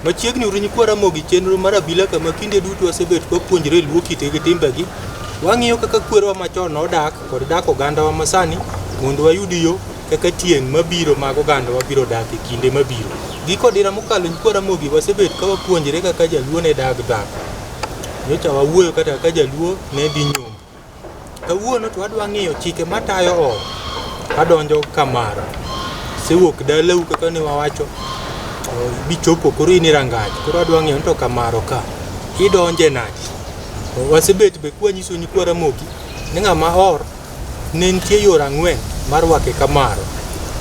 Machiegni uru nyikwa Ramogi chenro mar abila kama kinde duto wasebet kwapuonjre luo kite gi timbegi. Wang'iyo kaka kwerewa machon nodak kod dak ogandawa masani mondo wayud yo kaka tieng' mabiro mag ogandawa biro dak e kinde mabiro. Giko dira mokalo nyikwa Ramogi wasebet ka wapuonjre kaka jaluo ne dag dhako. Nyocha wawuoyo kata kaka jaluo ne dhi nyombo. Kawuono to wadwa ng'iyo chike matayo ot kadonjo kamaro. Isewuok dalau kaka ne wawacho bichopo koro in e rangach. Koro adwa ng'iyo ni to kamaro ka idonje nade? Wasebet be kwanyiso nyikwa Ramogi ni ng'ama or ne nitie yore ang'wen mar rwake kamaro.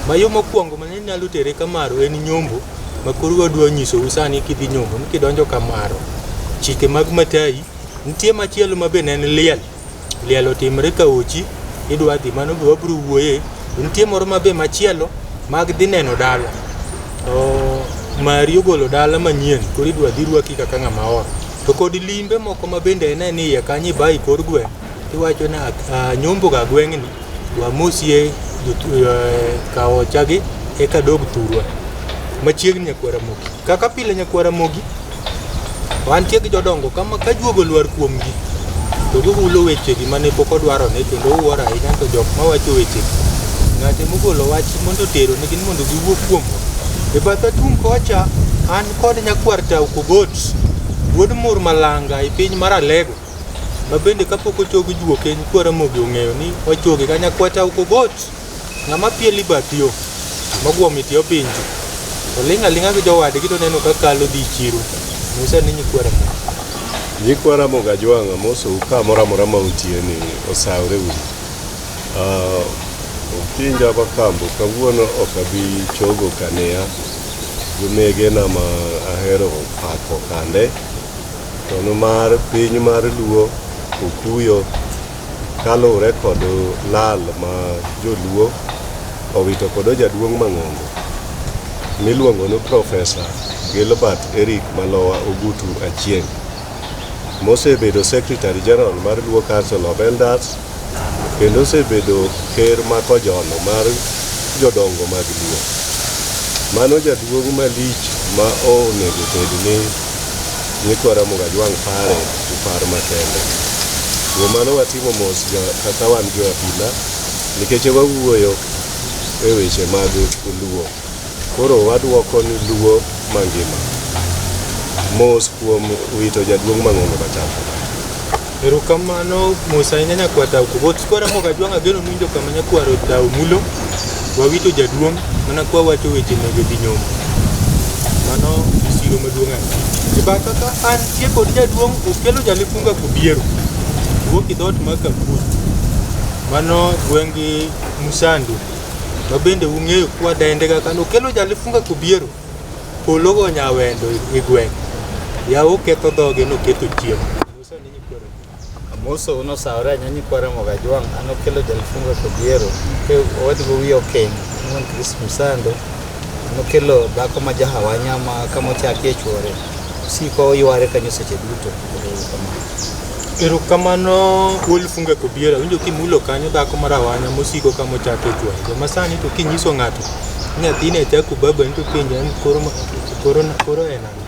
Ma yo mokwongo mane nyalo tere kamaro en nyombo ma koro wadwa nyisou sani kidhi nyombo ni kidonjo kamaro chike mag matayi Nitie machielo ma be ne en liel. Liel otimre ka ochi, idwa dhi, mano be wabiro wuoye. To nitie moro ma be machielo mag dhi neno dala. To mari ogolo dala manyien, koro idwa dhi rwaki kaka ng'ama or. To kod limbe moko ma bende en ni iye kanyo ibayi kor gweng', tiwacho ni anyombo ga gweng'ni, wamosie kaochagi eka dog thurwa. Machiegni nyakwar Ramogi. Kaka pile nyakwar Ramogi, Wantie gi jodongo kama ka juogo olwar kuomgi to gihulo wechegi mane pok odwarone kendo owuoro ahinya to jok mawacho wechegi ng'ate mogolo wach mondo otero nigi ni mondo giwuo kuomwa. E batha tung' kocha an kod nyakwar Tau Kogot wuod Mur Malanga e piny mar Alego ma bende kapok ochog juoke nyikwa Ramogi ong'eyo ni wachoge ka nyakwar Tau Kogot. Ng'ama pieli bath yo, mogwom e tie opinji. Oling' aling'a gi jowadgi to oneno ka kalo dhi chiro. Musa ni nyikwa Ramogi. Nyikwa Ramogi Ajwang' amosou kamoro amora ma untie ni osawre uru. Uh, Okinja Bakambo kawuono ok abi chogo kaniya gi megena ma ahero pako kande to nimar piny mar Luo okuyo Kaluwore kod lal ma joluo owito kod jaduong' mang'ongo miluongo ni Profesa Gilbert Eric Malowa Ogutu Achieng' mosebedo Secretary General mar Luo Council of Elders kendo osebedo ker ma kojolo mar jodongo mag Luo. Mano jaduong' malich ma onego bed ni Nyikwa Ramogi Ajwang' pare gi par makende. Kuom mano watimo mos kaka wan jo apila nikech wawuoyo e weche mag Luo. Koro waduoko ni Luo mangima mos kuom wito jaduong' mang'ongo machal kama. Erokamano mos ahinya nyakwar Tau Kogot. Sikwa Ramogi Ajwang' ageno nuwinjo kama nyakwar Tau mulo. Wawito jaduong' mana kwa wacho weche mege dhi nyombo. Mano siro maduong' ahinya. E batha ka antie kod jaduong' Okelo Jalifunga Kobiero. Wuok e dhoot mar Kakul. Mano gweng' gi Musandu. Ma bende ung'eyo kwa dende kaka Okelo Jalifunga Kobiero. Polo go nyawendo e gweng'. Yawo ketho dhoge noketho chiemo. Amoso uno sawre ahinya nyikwa Ramogi Ajwang' an Okello Jalfunga Kodiero ke owadgi wiye okeny wuon Chris Msando an Okello dhako ma jahawanya ma kama ochakie chuore osiko oyware kanyo seche duto. Erokamano. Erokamano wuod Funga Kobiero, awinjo kimulo kanyo dhako mar awanya mosiko kama ochake chuore. Joma sani to kinyiso ng'ato ni nyathine chako babani to penja ni koro koro koro en ang'o?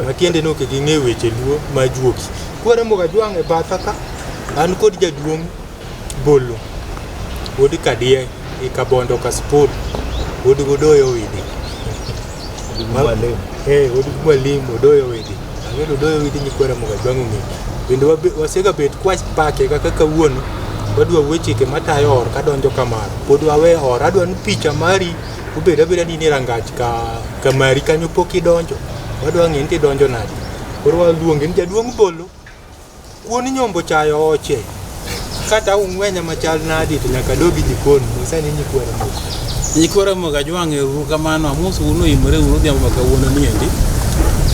Matiende ni ok ging'e weche luo ma juogi. Kwa Ramogi Ajwang' e batha ka, an kod jaduong' Bolo, wuod Kadie, e Kabondo Kasipul, wuod Godoyo Owidi. Eh, wuod Mwalimu Odoyo Owidi. Ang'eyo ni Odoyo Owidi nyikwa Ramogi Ajwang' ong'eyo. Bende wasega bet kwapake kaka kawuono, wadwa wuo chike matayo or kadonjo kamaro. Pod wawe or, adwa ni picha mari obed abeda ni in e rangach ka kamari kanyo pok idonjo. Wadwa ng'e ni to idonjo nade. Koro waluonge ni jaduong' Bolo. Kuon nyombo chayo oche. Kata ung'wenya machal nadi to nyaka dogi jikon. Musa ni nyikwa Ramogi. Nyikwa Ramogi Ajwang' ero uru kamano, amosou unu oimore uru odhiambo ma kawuono ni endi.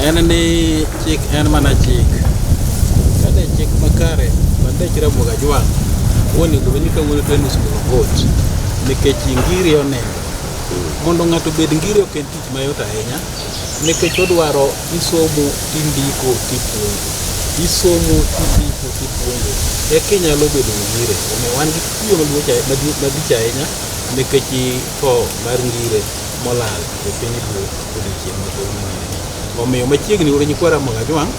En ni chik en mana chik. Kade chik makare madech Ramogi Ajwang' onego bed ni kawuono to en nus nikech ngiri onindo. Mondo ng'ato obed ngiri ok en tich mayot ahinya nikech odwaro isomo tindiko tipuonjo. Isomo tindiko tipuonjo eka inyalo bedo ngire. Omiyo wan gi kuyo malich ahinya nikech tho mar ngire molal e piny luo odiochieng' ma kawuono ni. Omiyo machiegni uru nyikwa Ramogi Ajwang',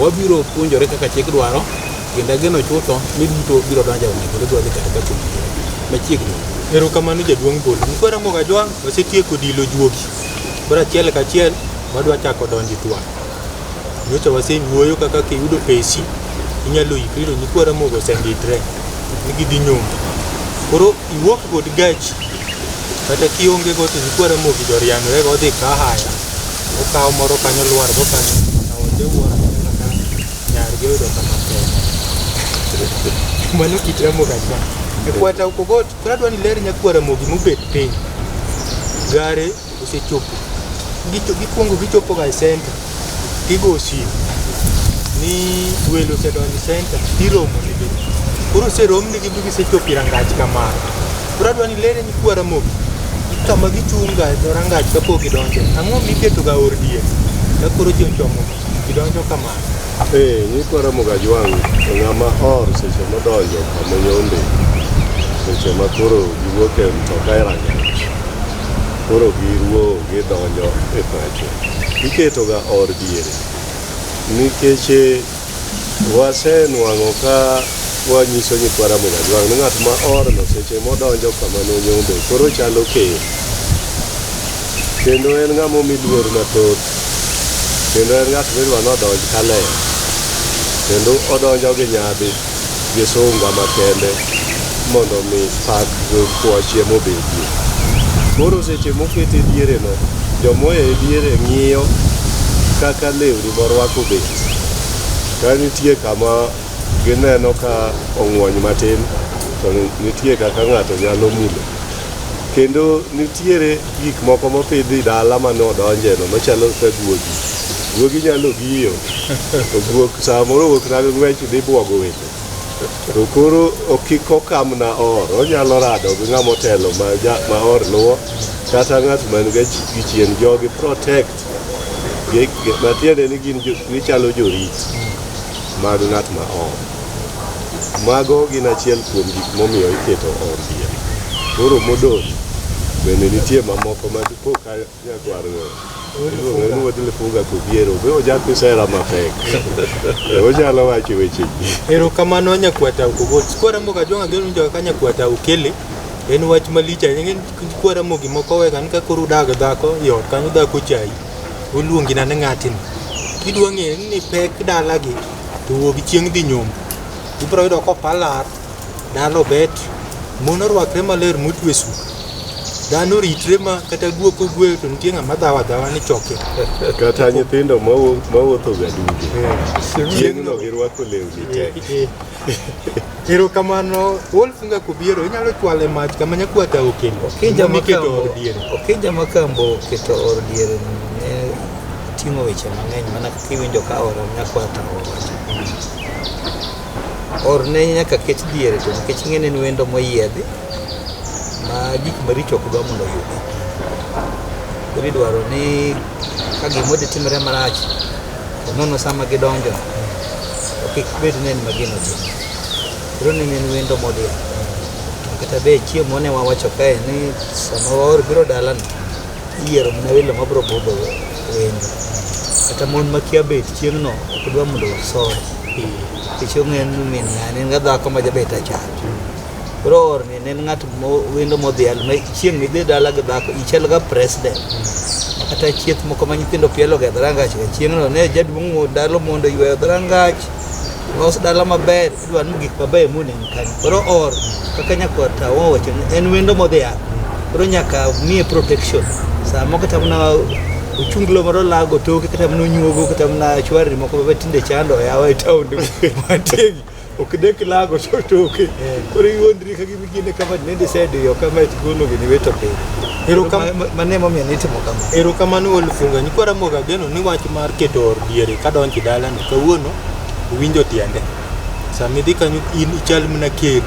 wabiro puonjore kaka chik dwaro kendo ageno chutho ni duto biro donjo e wang'e kendo biro dhi kare kaka owinjore. Machiegni. Erokamano jaduong' Bolo. Nyikwa Ramogi Ajwang' wasetieko dilo juogi. Koro achiel kachiel wadwa chako donjo e twak. Nyocha wasewuoyo kaka kiyudo pesi inyalo ikri to nyikwa Ramogi osenditre ni gidhi nyombo. Koro iwuok kod gachi kata kionge go to nyikwa Ramogi jorianore go dhi Kahaya okaw moro kanyo lwar go kanyo aonde wuoro kaka nyargi oyudo kama pek. Mano kit Ramogi Ajwang'. E kwata Okogot koro adwa ni iler nyakwa Ramogi mobet piny. Gare osechopo. Gikwongo gichopo ga e center tigo simu ni welo osedonjo e center tiromo negi. Koro oserom negi bi gisechopo e rangach kamano. Koro adwa ni ilere nyikwa Ramogi ni kama gichung' ga e dho rangach kapok gidonjo. Ang'o miketo ga or diere ka koro ji ochomo gidonjo kamano. Ee, nyikwa Ramogi Ajwang' ng'ama or seche modonjo kama onyombe, seche ma koro giwuok e mtoka e rangach, koro giruo gidonjo e pacho. Iketo ga or diere nikech wasenwang'o ka wanyiso nyikwa Ramogi Ajwang' ni ng'at ma orno seche modonjo kama nonyombe koro chalo ker. Kendo en ng'ama omi luor mathoth. Kendo en ng'at midwa nodonj kaler. Kendo odonjo gi nyadhi gi sunga makende mondo mi pak gi puoch ema obedie. Koro seche mokete diere no, jomoa e diere ng'iyo kaka lewni morwako obet. Ka nitie kama gineno ka ong'wony matin, to nitie kaka ng'ato nyalo mulo. Kendo nitiere gik moko mopidhi dala mane odonje no machalo kaka guogi. Guogi nyalo giyo, to guok samoro wuok na ng'wech dhi buogo wende. To koro kik okamna or, onyalo rado gi ng'ama otelo ma, ja, ma or luwo kata ng'at man ga gi chien jogi protect matiende ni gin gichalo jorit mag ng'at ma or. Mago gin achiel kuom gik momiyo iketo or diere. Koro modong' bende nitie mamoko ma dipo ka nyakwar iluongo ni wuod Lifunga Kobiero be ojakisera mapek. Onyalo wacho weche ji. Erokamano nyakwata Okogot. Nyikwa Ramogi Ajwang' ageno ni joka nyakwata Okele en wach malich ahinya. Nyikwa Ramogi moko wega ni ka koro udak gi dhako e ot kanyo dhako chayi oluongi na ni ng'atini. Kidwa ng'eyo ni pek dalagi to wuog chieng' dhi nyombo. Ibiro yudo kopalar, dala obet, mon orwakre maler motwe suka. Dhano oritre ma kata guok ogweyo to nitie ng'ama dhawo adhawa ni choke. Kata nyithindo mawuotho ga duge. Chieng'no girwako lewni te. Erokamano Wolfunga Kobiero, inyalo chwalo e mach kama nyakwata okelo. Okinja Miketo Makambo, or diere. Okinja Makambo keto or diere ne ting'o weche mang'eny mana kaka iwinjo ka or nyakwata owacho. Or ne nyaka ket diere to nikech ing'e ni en wendo moyiedhi ma gik maricho ok dwa mondo oyudi. Koro idwaro ni ka gima odhi timre marach to nono sama gidonjo to kik bed ni en ma gino timo. Koro ni en wendo modhial. Kata be chiemo ne wawacho kae ni sama waor biro dalano iyiero mana welo mabiro budho wendo. Kata mon makia bet chieng'no ok dwa mondo osoe. Nikech ong'eyo ni min ng'ani en ga dhako ma jabet achach. Koro or ni ne en ng'at wendo modhial ma chieng' midhi dala gi dhako ichal ga president. Kata chieth moko ma nyithindo pielo ga e dhorangach ga chieng'no ne jaduong' dalo mondo yweyo dhorangach los dala maber idwa ni gik mabeyo monen kanyo. Koro or kaka nyakwar tawa owacho ni en wendo modhial. Koro nyaka miye protection. Samo kata mana ochunglo moro lago toke kata mana onyuogo kata mana chwarni moko ma tinde chando yawa e taonde mantiegi ok dek lago to toke. Koro iwuondri ka gima gine kama nende isediyo kama tigolo gini iwito piny. Mano emomiyo nitimo kama. Erokamano Wolfunga. Nyikwa Ramogi ageno ni wach mar keto or diere kadonjo e dalano kawuono uwinjo tiende. Sama idhi kanyo in ichal mana ker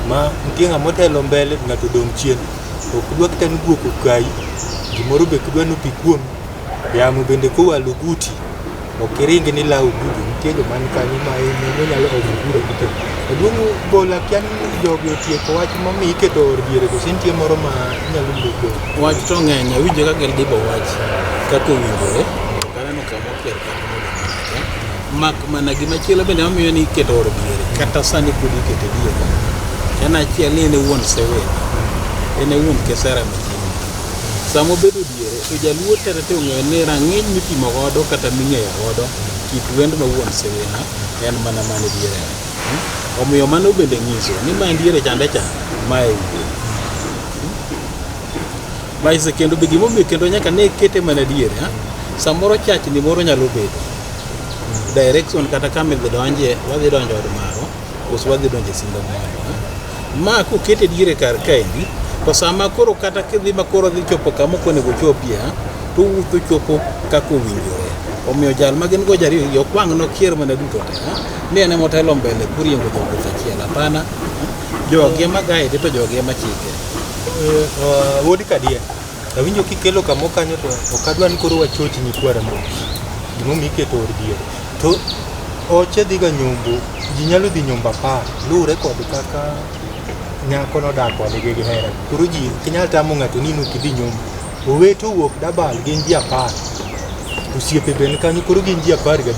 ma nitie ng'ama otelo mbele ng'ato odong' chien. Ok dwa kata ni guok okayi, gimoro be ok dwa ni pi kuomi, yamo bende kowalo guti ok iring ni ilawo gudu, nitie joma ni kanyo ma onyalo omo gudu to Jaduong' Bola kia ni jogi otieko wach momiyo iketo or diere koso nitie moro ma inyalo luwo? Wach to ng'eny, awinjo ka gidibo wach kaka owinjore. Mak mana gimachielo bende mamiyo ni iketo or diere kata sani pod ikete diere en achiel ni en e wuon Sewena, en e wuon Kisera machiegni. Sama obedo diere to jaluo tete te ong'eyo ni rang'iny mipimo godo kata ming'eyo godo kit wend ma wuon Sewena en mana man e diere. Omiyo mano bende nyiso ni man diere chande cha ma e wuon. Baise kendo be gimomiyo kendo nyaka ne kete mana diere ha? Samoro chachni moro nyalo bedo direction kata kama idhi donje wadhi donjo od maro koso wadhi donjo e simba mwalo ha? Ma kokete diere kar kaendi to sama koro kata kidhi ma koro dhi chopo kama ok onego ochopie ha? To owuotho chopo kaka owinjore. Omiyo jal ma gin go jariyo gi ok wang' nokier mana duto te ha? Ni en ema otelo mbele koriembo jowuoth achiel hapana ha? Jogi ema guide to jogi ema chike. Wuod Kadier, awinjo kikelo kamo kanyo to ok adwa ni koro wachoch nyikwa Ramogi. Gimomiyo iketo or diere. To oche dhiga nyombo, ji nyalo dhi nyombo 10 luwore kod kaka nyako nodak kodgi gi hera. Koro ji ok inyal tamo ng'ato ni in ok idhi nyombo. Owete owuok dabal gin ji 10. Osiepe be ni kanyo koro gin ji 15.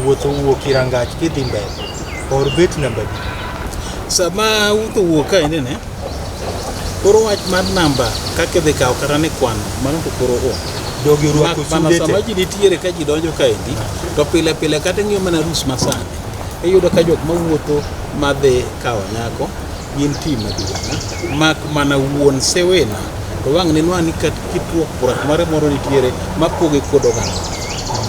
Wuoth owuok irangach kidhi mbele. Or bet namba adi? Sama wuoth owuok kaendi ne, koro wach mar namba kaka idhi kawo kata ni kwano, mano to koro onge. Jogi orwako Mak mana sude sama te. ji nitiere ka ji donjo kaendi, to pile pile kata ing'iyo mana arus masani, iyudo ka jok mawuotho madhi kawo nyako gin tim maduong'. Mak mana wuon Sewena to wang' ne nwang' ni kat kitruok kurak mare moro nitiere mapoge kod oganda.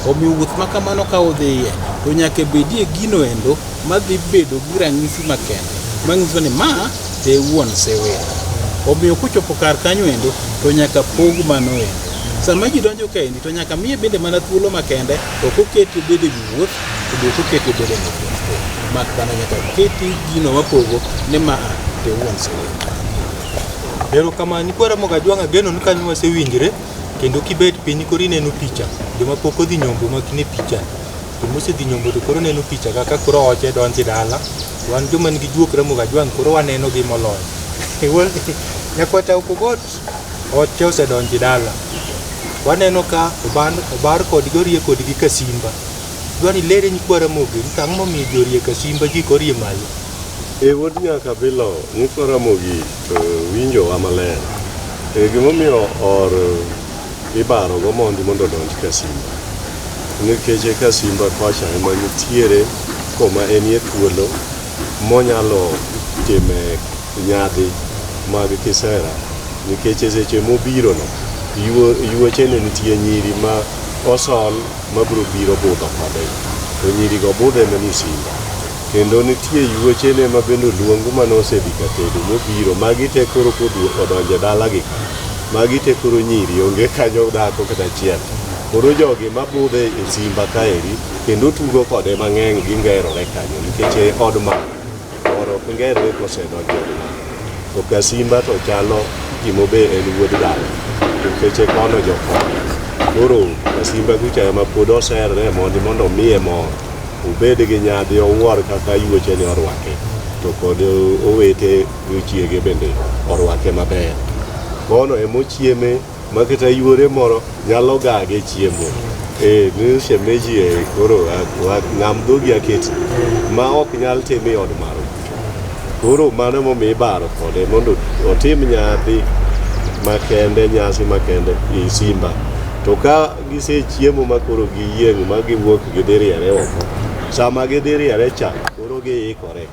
Omiyo wuoth ma kamano ka udhiye to nyaka bedie gino endo madhi bedo gi ranyisi makende manyiso ni ma to e wuon Sewena. Omiyo kochopo kar kanyo endo to nyaka pog mano endo. Sama ji donjo kaendi to nyaka miye bende mana thuolo makende, ok oketi obed e wi wuoth to be ok oketi obed e ng'e wuoth. Mak mana nyaka keti gino mapogo ni ma to e wuon Sewena. Erokamano nyikwa Ramogi Ajwang' ageno ni kanyo wasewinjre kendo kibet piny koro ineno picha joma pok odhi nyombo mak ne picha to mosedhi nyombo to koro neno picha kaka koro oche donjo e dala wan joma nigi juok Ramogi Ajwang' koro waneno gi moloyo. Nyakwata Okogot oche osedonjo e dala waneno ka obar kodgi orie kodgi ka simba. Dwa ni ilere nyikwa Ramogi ni to ang'o momiyo ji orie ka simba ji korie malo. E wuod Nyakabilo, nyikwa Ramogi to winjowa maler. E gimomiyo or ibaro go mondi mondo odonj Kasimba. Nikech e Kasimba kocha ema nitiere koma enie thuolo monyalo time nyadhi mag kisera nikech e seche mobiro no yuoche ne nitie nyiri ma osol mabiro biro budho kode to nyirigo budhe mana e simba. Kendo nitie yuochene ma bende oluong mane osedhi ka tedo mobiro. Magi te koro kodonjo e dalagi ka, magi te koro nyiri, onge kanyo dhako kata achiel. Koro jogi mabudhe e simba kaeri kendo tugo kode mang'eny gingerore kanyo nikech e od mama or ok ngerre kosedonjo e od mama. To kasimba to chalo gima be en wuod dala nikech e kono jokono. Koro kasimba kucha ema pod oserre mondi mondo omiye mor. Obed gi nyadhi owuor kaka yuochene orwake to kod owete gi chiege bende orwake maber. Kono emochieme ma kata yuore moro nyalo gage chiemo. Eh, ni shemeji eh, koro ng'am dhogi aketi ma ok nyal tim e od maro. Koro mano emomiyo ibaro kode mondo otim nyadhi makende, nyasi makende e simba. To ka gisechiemo ma koro giyieng' ma giwuok gidhi riere oko, sama gidhi riere cha, koro giikore.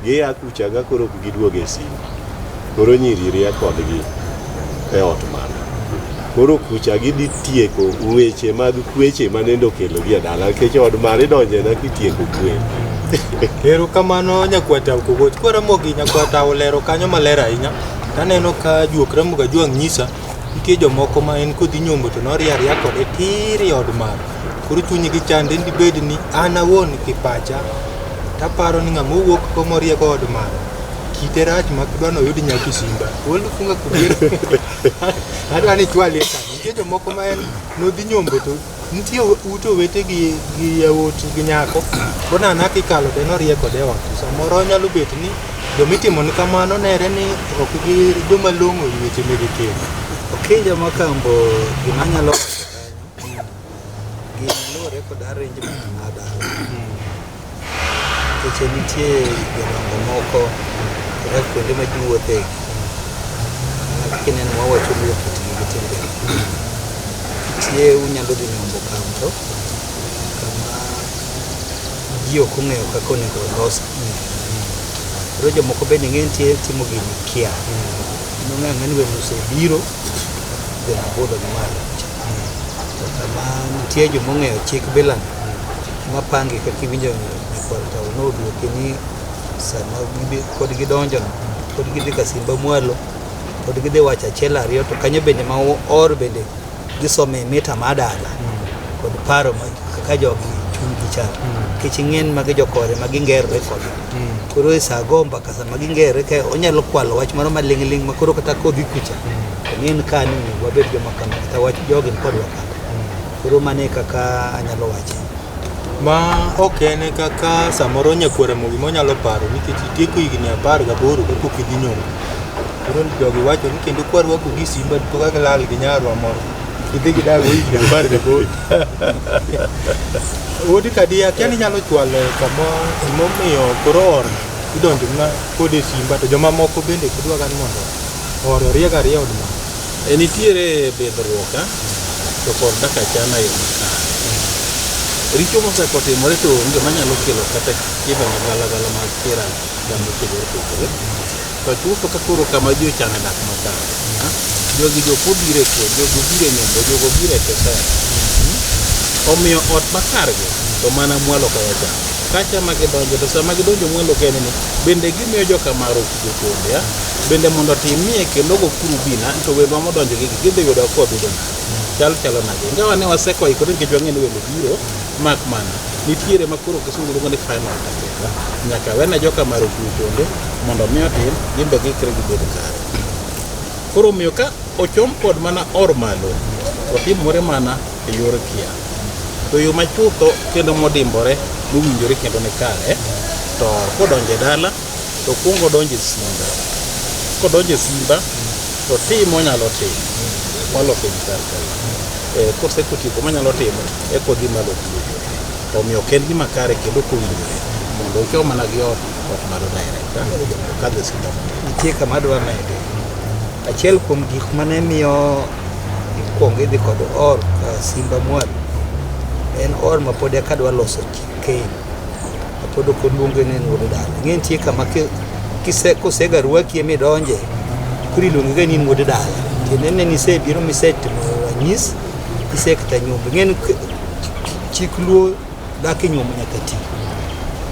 Gia kucha ga koro ok giduog e simba. Koro nyiri rie kodgi e ot mano. Koro kucha gidhi tieko weche mag kweche manende okelogi e dala nikech od mar idonje na kitieko kwe. Erokamano Nyakwata Okogoch. Kwa Ramogi Nyakwata olero kanyo maler ahinya. Taneno ka juok Ramogi Ajwang' nyisa nitie jomoko ma en kodhi nyombo to norie aria kode tir e od mar. Koro chunygi chande ni dibed ni an awuon kipacha taparo ni ng'ama owuok go morie go od mar kite rach mak dwa noyud nyako simba. Wuod Lufunga Kodiero. Adwa ni ichwalie kanyo. Nitie jomoko ma en nodhi nyombo to nitie ute owete gi yawuot gi nyako. Koro nana kikalo to en orie kode e ot. Samoro nyalo bet ni jomitimo ni kamano nere ni ok gi joma long'o e weche mege kend. Okinja Makambo gima anyalo wacho kanyo, Gini luwore kod arrangement mar dala. Nikech nitie jodongo moko kaka kuonde ma ji wuothe mana kaka ineno wawacho luo kitgi gi timbegi. Nitie unyalo dhi nyombo kamto kama ji ok ong'eyo kaka onego olos Koro jomoko bende ing'e nitie timo gini kia. Nong'eyo ang'eya ni welo osebiro dhi nabudho gi malo kucha. To kama nitie joma ong'eyo chik bilani mapangi kaka iwinjo nyakwar tau nodwoki ni sama pod gidonjono pod gidhi kasimba mwalo pod gidhi wacho achiel ariyo to kanyo bende ma or bende gisome mita ma dala kod paro ma kaka jogi chunygi chal nikech ing'en magi jokore ma gingerre kodgi koro e sa go mbaka sama gingerre ka onyalo kwalo wach moro maling'ling' ma koro kata kodhi kucha ong'en ka ni onego wabed joma kama kata wach jogi ni kodwa kama koro mano e kaka anyalo wache. Ma ok en kaka samoro nyakwar Ramogi monyalo paro nikech itieko higni 18 kapok idhi nyombo. Koro jogi wacho ni kendo kwarwako gi simba to kaka gilal gi nyarwa moro. Idhi gidago higni 18. Wuod Kadia, akia ni inyalo chwalo kama gimomiyo koro or idonjo mana kode e simba to jomamoko bende kidwaga ni mondo or orieg ariya od mama. E nitiere bidhruok a to kod dak achana e yo makare. Richo mosekotimore to onge manyalo kelo kata timbe magalagala mag kira mopogore opogore. To chutho ka koro kama ji ochano dak makare, jogi jok mobiro e keny, jogi obiro e nyombo, jogi obiro e kisera. Omiyo ot makargi to mana mwalo kacha cha. Kacha ma gidonjo to sama gidonjo mwalo kende ni bende gimiyo joka maro jokonde a bende mondo otimie kendo go kurubina to wendwa modonjo gi gidhi yudo ka wabedo nade chal chalo nade ingawa ne waseko ikore nikech wang'e ni welo biro mak mana nitiere ma koro kisungu luongo ni final takeka nyaka wene joka maro kuchonde mondo mi otim gin be gikre gibed kare koro omiyo ka ochom kod mana or malo otimore mana e yor kia to yo machutho kendo modimbore mowinjore kendo ni kare to kodonjo e dala to kuongo odonjo e simba kodonjo e simba to tim onyalo timo moloso gi kar kae e, kosekotieko monyalo timo eka odhi malo kucho omiyo ok en gima kare kendo ok owinjore mondo ochom mana gi ot ot malo direct okadho e simba Nitie kama adwa mede. Achiel kuom gik mane miyo ikwongo idhi kod or ka simba mwalo en or ma pod eka dwa loso keny ma pod ok oluonge ni en wuod dala. Ing'e nitie kama kosega rwaki midonje koro iluongi ga ni in wuod dala. Tiende ni nisebiro misetimo ranyis isekata nyombo. Ing'e ni chik luo dak e nyuomo nyaka ti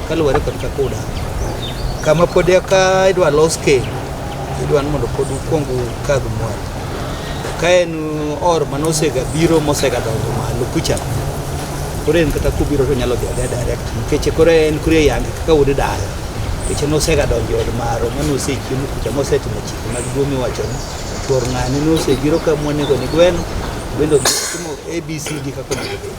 kaluwore kod kaka udak. Kama pod eka idwa los keny, idwa ni mondo pod ukuong ukadh mwalo. Ka en or mane osega biro mosega donjo malo kucha, koro en kata kobiro to onyalo dhi adhiya direct nikech koro en koro iyange kaka wuod dala. Nikech nosega donjo e od maro mane osechiemo kucha mosetimo chike mag luo miwacho ni chuor ng'ane nosebiro ka mwanego ni gweno, bende odhi timo ABCD kaka onego bed.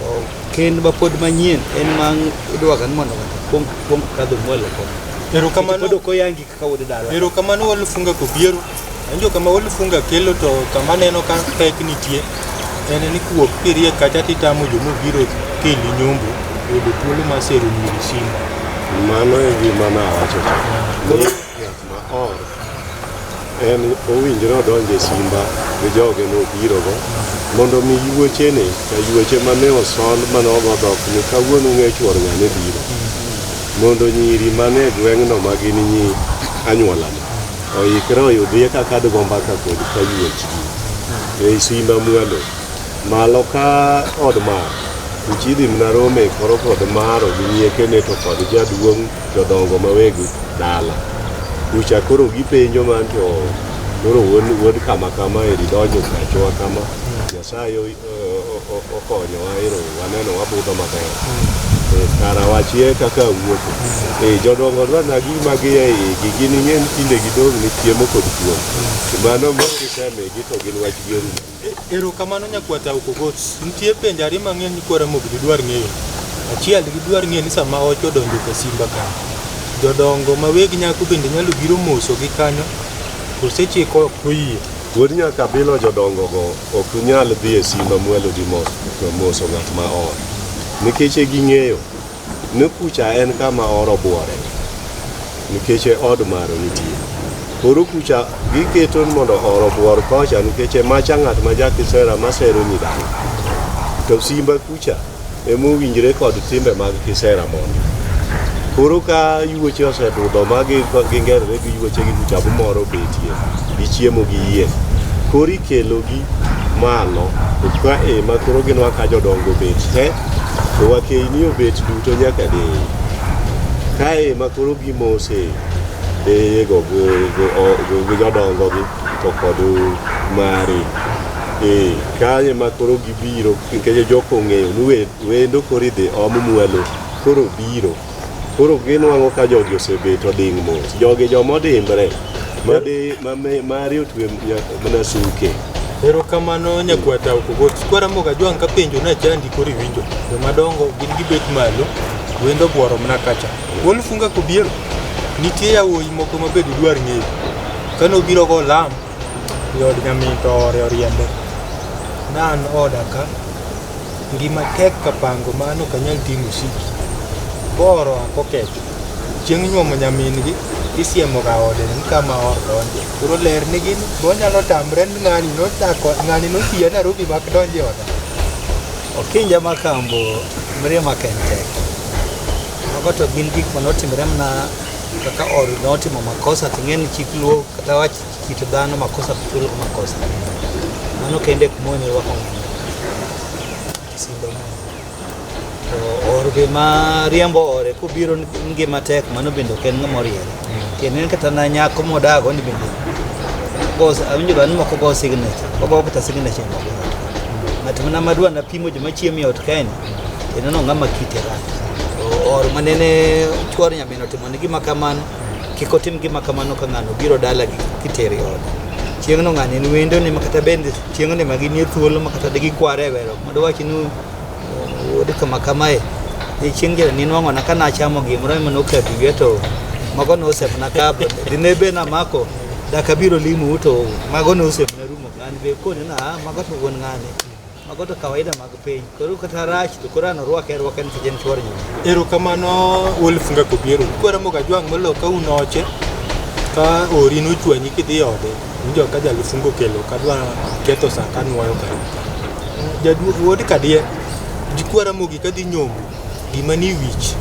To kend ma pod manyien en ma idwaga ni mondo ng'ato kuong kuong kadho mwalo koni. Erokamano. Pod ok oyangi kaka wuod dala. Erokamano Walufunga Kobiero. Anjo kama Walufunga kelo to kama neno ka pek nitie en ni kuok kiriek kacha titamo jomobiro keli nyombo yudo thuolo mar sero nyiri simba. Mano e gima nawacho cha. Ni ng'at ma or en owinjore odonj e simba gi joge nobirogo mondo mi yuochene ka yuoche mane osol mane ogo dhok ni kawuono ung'e chuor ng'ane biro mondo nyiri mane e gweng'no ma gin nyi anyuolano oikre oyudie kaka digo mbaka kod kayuochgi ei simba mwalo malo ka od mar kuchidhi mna rome koro kod maro gi nyiekene to kod jaduong' jodongo ma weg dala kucha koro gipenjo man to koro wuod, wuod kama kama eri donjo pachowa kama Nyasaye okonyowa ero waneno wabudho maber e, kara wachie kaka wuotho e, jodongo dwa na gima gi e igi gin ing'e ni tinde gidong' ni chiemo kod kuon mano ma kisemigi to gin wach gi orumo Erokamano nyakwata Okogot. Nitie penjo ariyo mang'eny nyikwa Ramogi didwar ng'eyo. Achiel gidwar ng'eyo ni sama och odonjo Kasimba ka, jodongo ma weg nyako bende nyalo biro moso gi kanyo kose chik ok oyie. Wuod Nyakabilo jodongo go ok nyal dhi e simba mwalo di moso ng'at ma or. Nikech e ging'eyo ni kucha en kama or obuore. Nikech e od maro nitie. Koro kucha giketo mondo or obuor kocha nikech e macha ng'at ma jakisera masero nyi dhano. To simba kucha emowinjre kod timbe mag kisera mondo. Koro ka yuoche osedudho ma gingerre gi yuoche gi kucha moro betie, gichiemo gi yie. Koro ikelogi malo to ka ema koro ginwa ka jodongo obet te, to wakeyni obet duto nyaka deye. Kae ema koro gimose deyego gi jodongo gi to kod mari. Ee, kanyo ema koro gibiro nikech jok ong'eyo ni wendo koro idhi om mwalo koro biro. Koro ginwang'o ka jogi osebet oding' mos. Jogi joma odimbre mari otwe mana suke. Erokamano nyakwata Okogot. Kwara Ramogi Ajwang' kapenjo nachandi koro iwinjo. Joma dongo gin gibet malo, wendo buoro mana kacha. Wuon Funga Kobiero, nitie yawuoyi moko ma be didwar ng'eyo. Kane obiro go lam e od nyamin to ore oriembe. Na an oda ka, ngima tek kapango ma an ok anyal ting'o osiki. Koro ok okecho. Chieng' nyuomo nyamin gi, isiemo ga ode ni kama or donje. Koro ler nigi ni onyalo tamre ni ng'ani nodako, ng'ani notiya Nairobi mak donje oda. Okinja Makambo, miriambo ok en tek. Mago to gin gik manotimre mana kaka or notimo makosa to ing'e ni chik luo kata wach kit dhano makosa to chulo makosa. Mano kende kuma onego rwako ng'ano. Simba mo. To or be ma riembo ore kobiro ngima tek mano bende ok en ng'ama oriere. Tiende ni kata na nyako modago ni bende go awinjo ga ni moko go signature. Ogo kata signature moko. Ng'at mana madwa na pimo joma chiemo e ot kaeni tiende no ng'ama kite rach. To or manene chuor nyamin otimo ne gima kamano kik otim gima kamano ka ng'ano biro dalagi kitere e ode. Chieng'no ng'ani en wendone ma kata bende chieng'no ema ginie thuolo ma kata digikware e weruok ma dowach ni wuod kama kamae ni chieng' jara ninwang'ona ka nachamo gimoro ema nokadhi wiya to mago nosemna ka dine be namako dak abiro limou to mago nosemna rumo an be kone na "Ah, mago to wuon ng'ani mago to kawaida mag piny koro kata rach to koro an orwake arwaka nikech en chuor nyamin Erokamano Wuod Funga Kobiero. Kwara Ramogi Ajwang' molo ka un oche ka ori nochwanyi kidhi ode winjo ka jalufungo okelo kadwa ketho sa kanuoyo ka. Jaduong' wuod Kadier jikwa Ramogi kadhi nyombo gima ni wich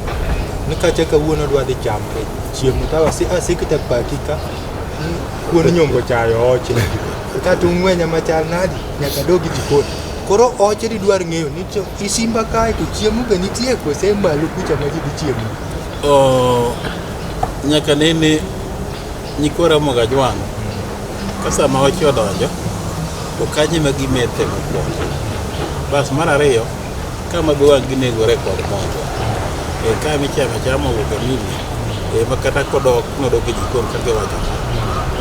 ni kacha kawuono dwa dhi chamre chiemo to aseketa paki ka kuon nyombo chayo oche kata ung'wenya machal nadi nyaka dog e jikon. Koro oche didwar ng'eyo ni to isimba kae to chiemo be nitie kose malo kucha ma ji dhi chiemo. Nyaka nene nyikwa Ramogi Ajwang' ka sama oche odonjo to kanyo ema gimethe mokwongo. Bas mar ariyo, kama be wang' ginegore kod mogo. E ka michamo achama owuok e mili, ema kata kodok nodok e jikon kaka iwacho cha.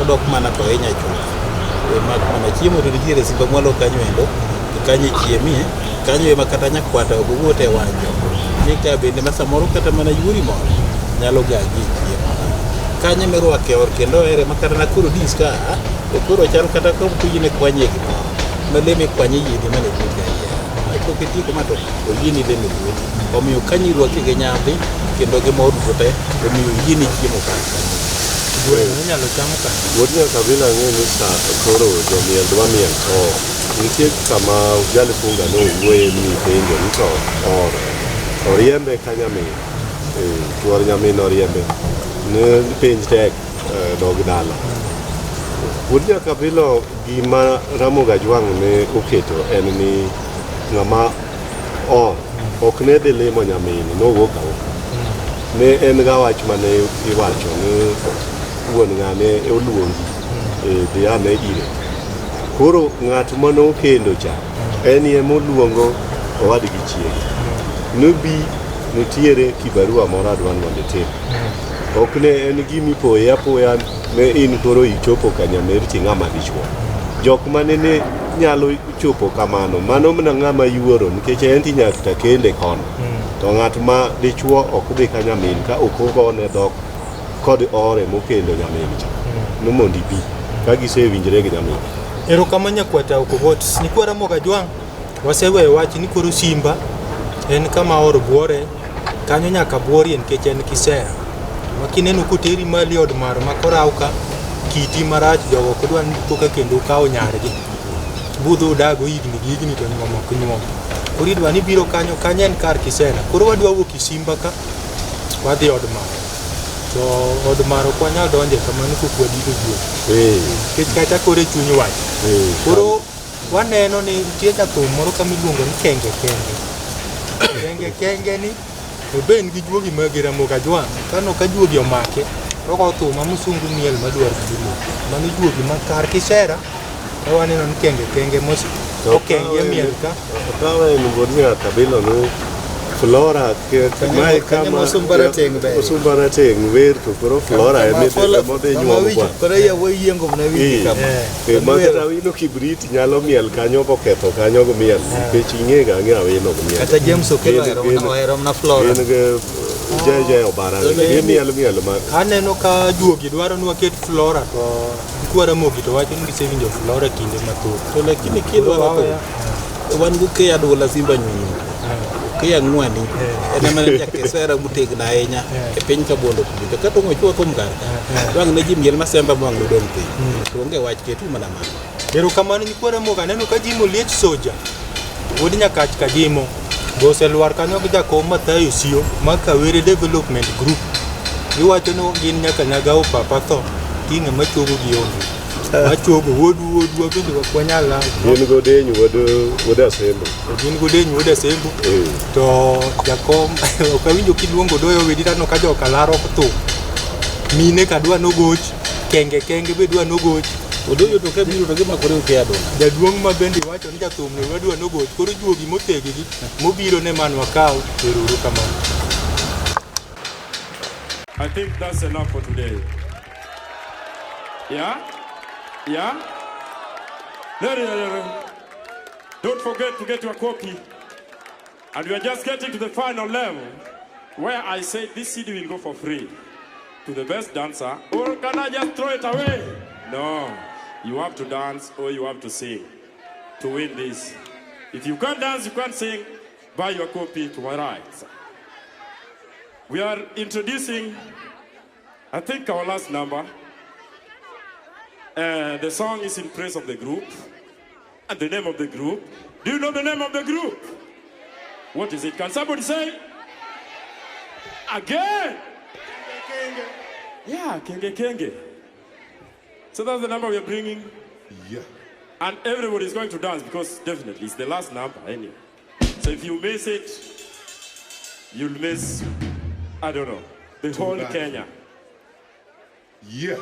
Odok mana kohinya chuth. E mak mana chiemo to nitiere simba mwalo kanyo endo, to kanyo ichiemie, kanyo ema kata nyakwata ok owuothe e wang' jo. Ni ka bende ma samoro kata mana yuori moro nyalo gagi e chiemo. Kanyo ema irwake e ot kendo ohere ma kata na koro dis ka to koro chal kata ka tijni kwanye gimoro. Ma le mikwanye yieni mana e lweti ahinya. Pok itieko ma to oyieni lemo e lweti. Omiyo kanyo irwaki gi nyadhi kendo gi mor duto te, omiyo oyieni chiemo kar kanyo. Gweno inyalo cham kanyo. Wuod Nyakabila ang'e ni sa koro jomiel dwa miel to nitie kama Jalifunga nowuoye mipenjo ni to or oriembe ka nyamin chuor nyamin oriembe ne penj tek dog dala. Wuod Nyakabilo gima Ramogi Ajwang' ne oketo en ni ng'ama or ok ne dhi limo nyamin nowuok awuoka. Ne en ga wach mane iwacho ni wuon ng'ane oluongi dhi ane ire. Koro ng'at mane okendo cha en ema oluongo owadgi chiege. Nobi nitiere kibarua moro adwa ni mondo itim. Ok ne en gima ipoye apoya ne in koro ichopo ka nyamer ti ng'ama dichuo. Jok mane ne nyalo chopo kamano mano mana ng'ama yuoro nikech en ti nyaka kende kono. To ng'at ma dichuo ok dhi ka nyamin ka ok ogone dhok kod ore mokendo nyamin cha. Ni mondo ibi ka gisewinjre gi nyamin. Erokamano nyakwata Okobot. Nyikwa Ramogi Ajwang', waseweyo wach ni koro Simba en kama or buore, kanyo nyaka buorie nikech en kisera. Ma kineno koteri mali od mar ma koraw ka, kiti marach jogo ok dwa ni koka kendo ukawo nyargi. Budho udago higni gi higni to nyuom ok nyuom. Koro idwa ni biro kanyo, kanyo en kar kisera. Koro wadwa wuok Isimba ka, wadhi od mar. To od mar ok wanyal donje kamano kok wadino juok. Nikech kata koro e chuny wach. Koro waneno ni nitie jathum moro kama iluongo ni Kenge Kenge. Kenge Kenge ni to be en gi juogi mage Ramogi Ajwang'. Kano ka juogi omake, to ogo thum ma musungu miel madwaro biro. Mano juogi ma kar kisera, to waneno ni Kenge Kenge mos okenge miel ka. Okawa en wuod Nyakabilo no Flora mae kama Osumba Rateng' ber. Osumba Rateng' wer to koro Flora ema idhi nyuomo kwa. Koro yawuoyi yiengo mana wigi kama. Ma kata Awino Kibrit nyalo miel kanyo boketho kanyo go miel nikech ing'e ga ang'e Awino go miel. Kata James Okello ohero mana Flora. Gin gi JJ Obara gimiel miel ma Aneno ka juogi dwaro ni waket Flora to nyikwa Ramogi to wacho ni gisewinjo Flora kinde mathoth. To lakini kidwaro to wan gi Okeyo Adwola Simba Nyunyu. Okeyo Ang'wani en ema en jakisera motegno ahinya e piny Kabondo kucho. To kata ong'o thum kar ka, wang' ne ji miel masemba ma wang' nodong' piny. To onge wach ketu mana mano. Erokamano nyikwa Ramogi aneno ka Jimo Liech Soja wuod Nyakach Kajimo be oselwar kanyo gi jakom Mathayo Sio ma Kawere Development Group. Giwacho ni gin nyaka Nyagawo papa tho ti ng'ama chogo gi onge. Machogo wuodu wuodwa bende ok wanyal lal. Gin godeny wuod Asembo. To gin godeny wuod Asembo. To jakom ok awinjo kiluongo Doyo Owidi taneno ka joka laro thum. Mine ka dwa nogoch, kenge kenge be dwa nogoch. Odoyo to kabiro to gimakore Okeyo Adwola. Jaduong' ma bende iwacho ni jathum no wadwa nogoch koro juogi moteggi mobiro ne man wakaw ero uru kamano. I think that's enough for today. Yeah? Yeah? Don't forget to get your copy. And we are just getting to the final level where I say this CD will go for free to the best dancer. Or can I just throw it away? No. You have to dance or you have to sing to win this. If you can't dance, you can't sing, buy your copy to my right. We are introducing, I think, our last number. The song is in praise of the group and the name of the group. Do you know the name of the group? What is it? Can somebody say? Again! Kenge. Yeah, Kenge Kenge. So that's the number we are bringing. Yeah. And everybody is going to dance because definitely it's the last number anyway. So if you miss it, you'll miss, I don't know, the whole Kenya. Yeah.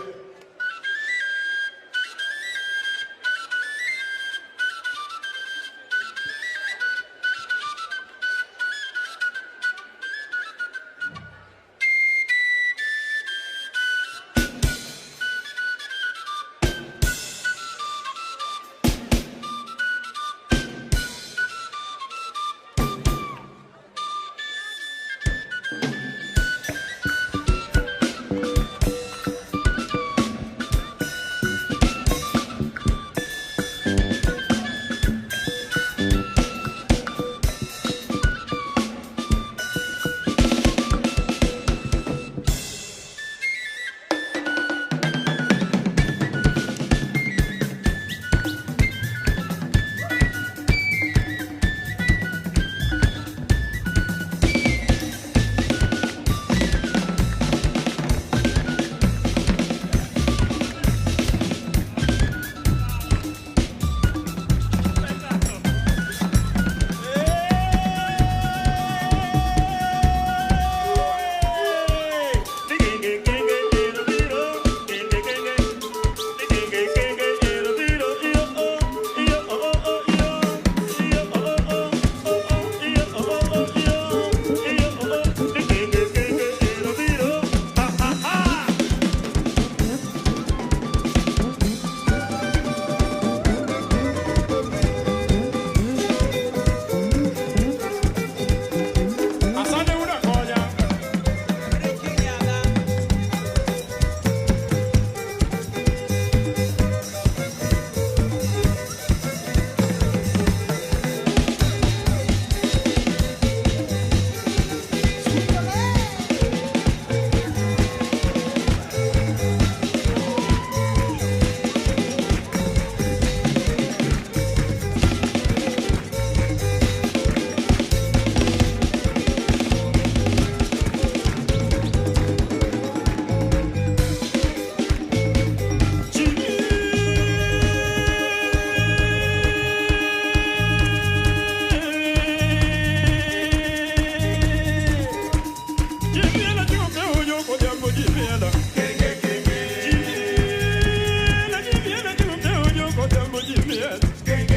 Thank you.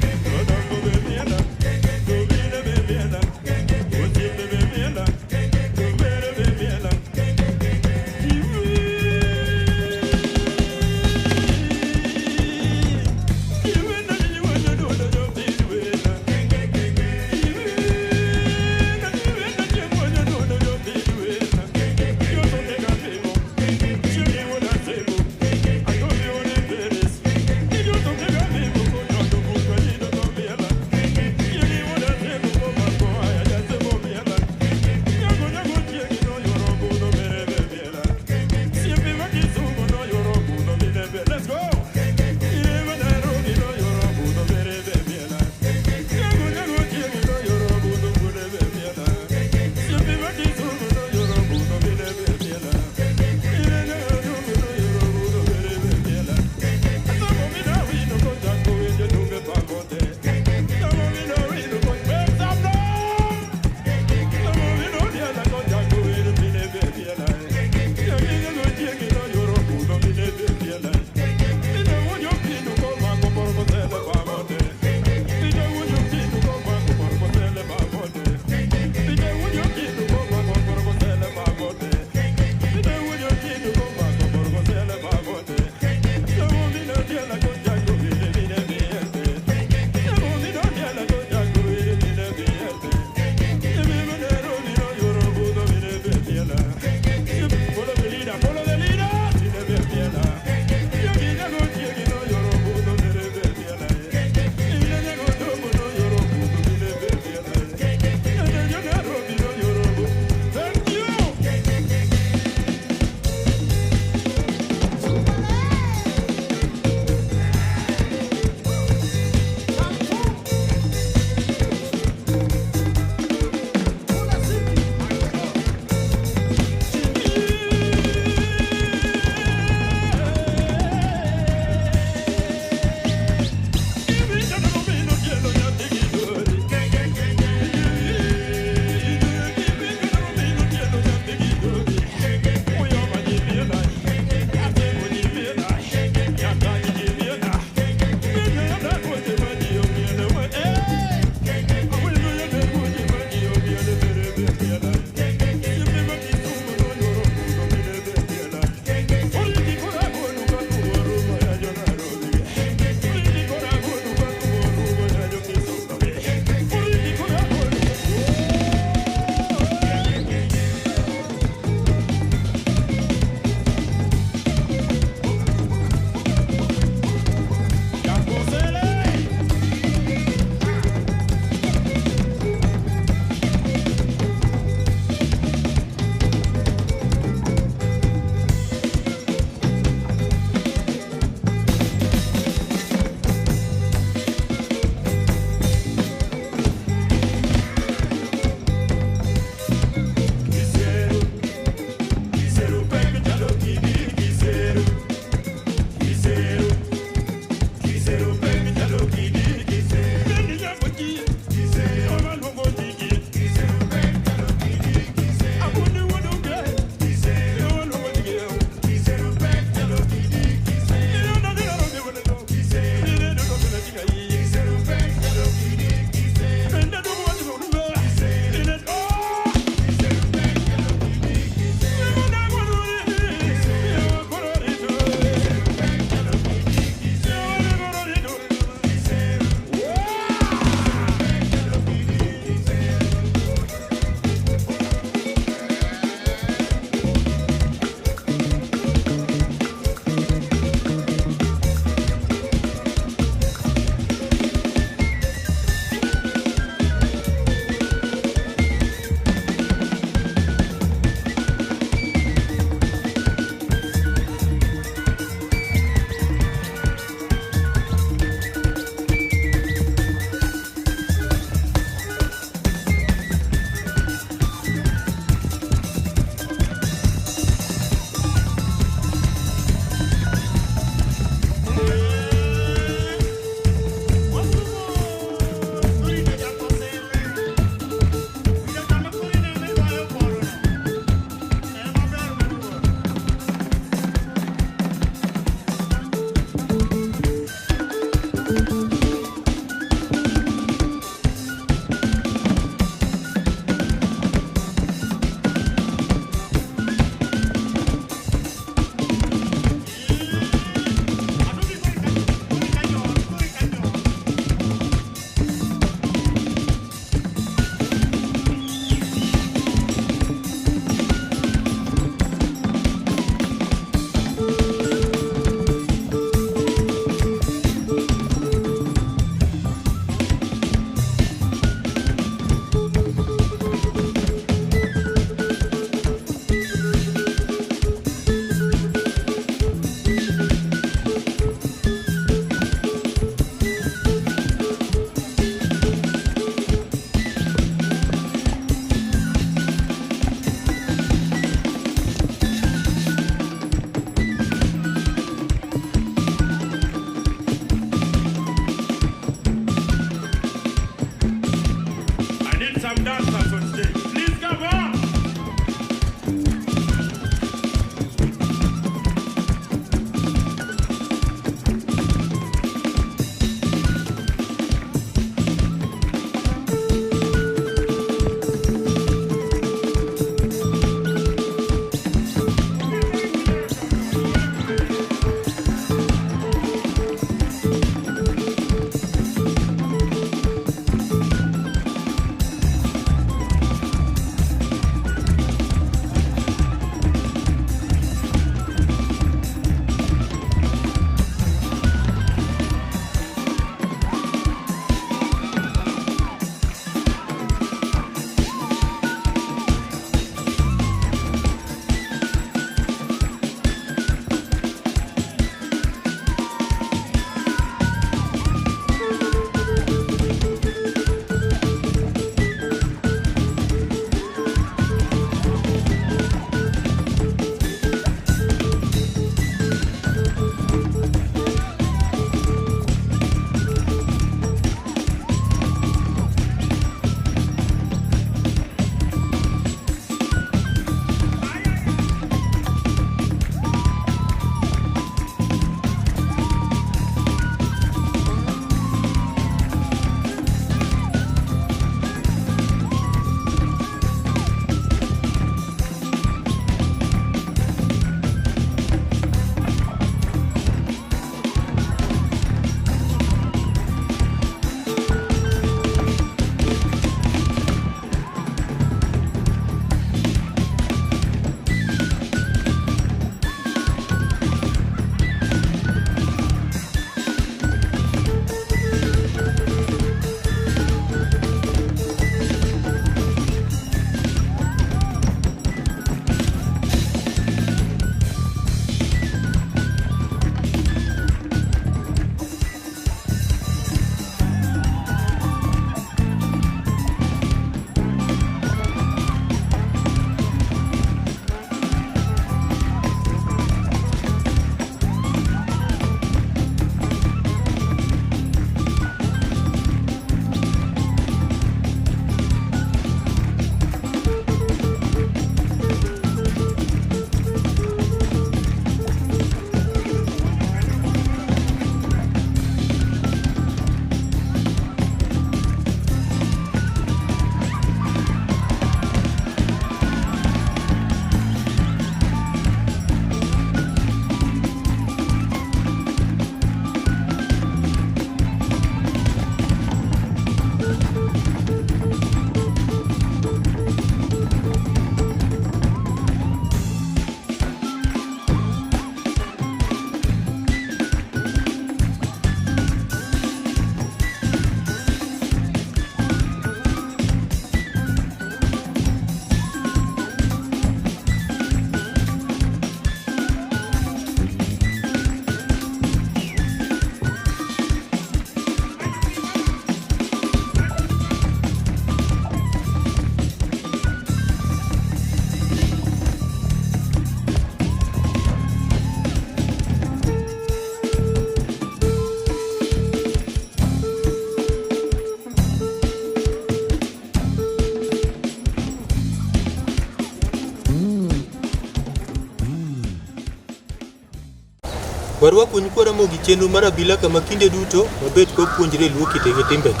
Warwaku nyikwa Ramogi chenro mar abila kama kinde duto wabet kwapuonjre luo kite gi timbegi.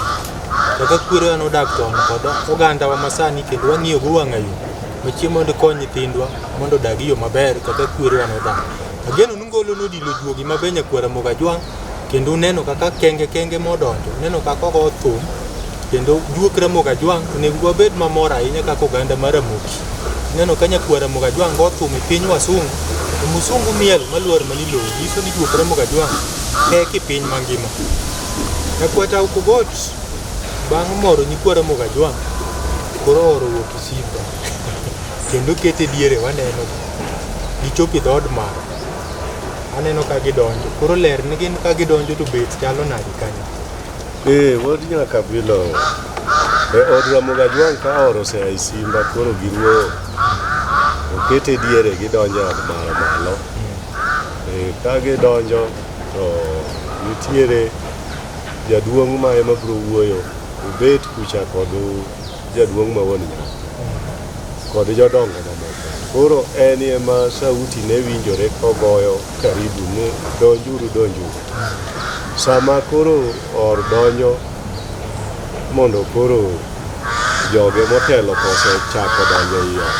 Kaka kwerewa nodak chon kod ogandawa masani kendo wang'iyogo wang'a yo machiemo mondo kony nyithindwa mondo odag e yo maber kaka kwerewa nodak. Ageno ni ngolo nodilo juogi maber nyakwar Ramogi Ajwang' kendo uneno kaka kenge kenge modonjo, uneno kaka ogo thum kendo juok Ramogi Ajwang' onego wabed mamor ahinya kaka oganda mar Ramogi. Ineno ka nyakwar Ramogi Ajwang' go thum e piny wasungu to musungu miel maluor mana e lowo nyiso ni juok Ramogi Ajwang' tek e piny mangima. Nyakwar Aokogot bang' moro nyikwa Ramogi Ajwang' koro ooro wuok Isimba kendo kete diere waneno gichopo e dhood mara aneno ka gidonjo koro ler ni gin ka gidonjo to bet chalo nade kanyo. Ee, wuod Nyakabilo e od Ramogi Ajwang' ka oro osea e Simba koro giruo okete diere gidonjo e od mara malo. E, ka gidonjo to nitiere jaduong' ma ema biro wuoyo obet kucha kod jaduong' ma wuon nyako kod jodongo mamoko. Koro en ema sauti ne winjore kogoyo karibu ni donjuru donjuru. Sama koro or donjo mondo koro joge motelo kosechako donjo ei ot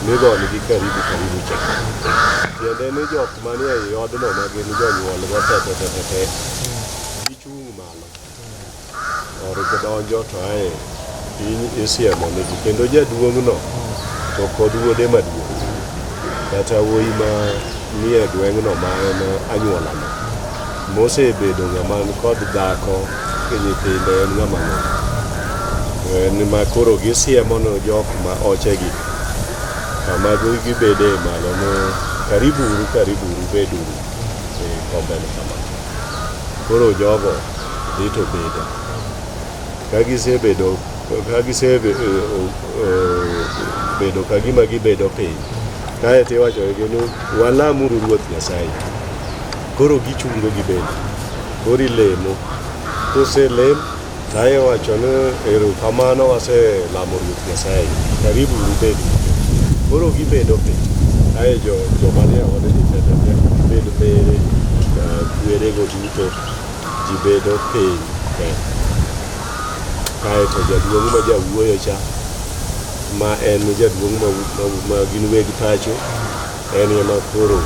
migonigi karibu karibu cha. Tiende ni jok manie ei odno ma gin jonyuol go te te te te te gichung' malo. Or donjo to ae piny isiemo nigi kendo jaduong'no to kod wuode maduong' kata wuoyi ma nie gweng'no ma en anyuolano mosebedo ng'ama ni kod dhako gi nyithinde en ng'ama ng'ongo. En ma koro gisiemo ne jok ma ochegi kama gibede malo ni karibu uru karibu uru beduru e kombeno kama. Koro jogo dhi to bedo. Ka gisebedo ka gisebedo ka gima gibedo piny kaeto iwachonegi ni walamuru Ruoth Nyasaye. Koro gichungo gibedo. Koro ilemo. Koselem to iwacho ni erokamano waselamo Ruoth Nyasaye. Karibu uru bedo. Koro gibedo piny. Ae joma nie odni te te te bed mere, kwerego duto ji bedo piny te. Kaeto jaduong' ma jawuoyo cha ma en jaduong' ma gin weg pacho en ema koro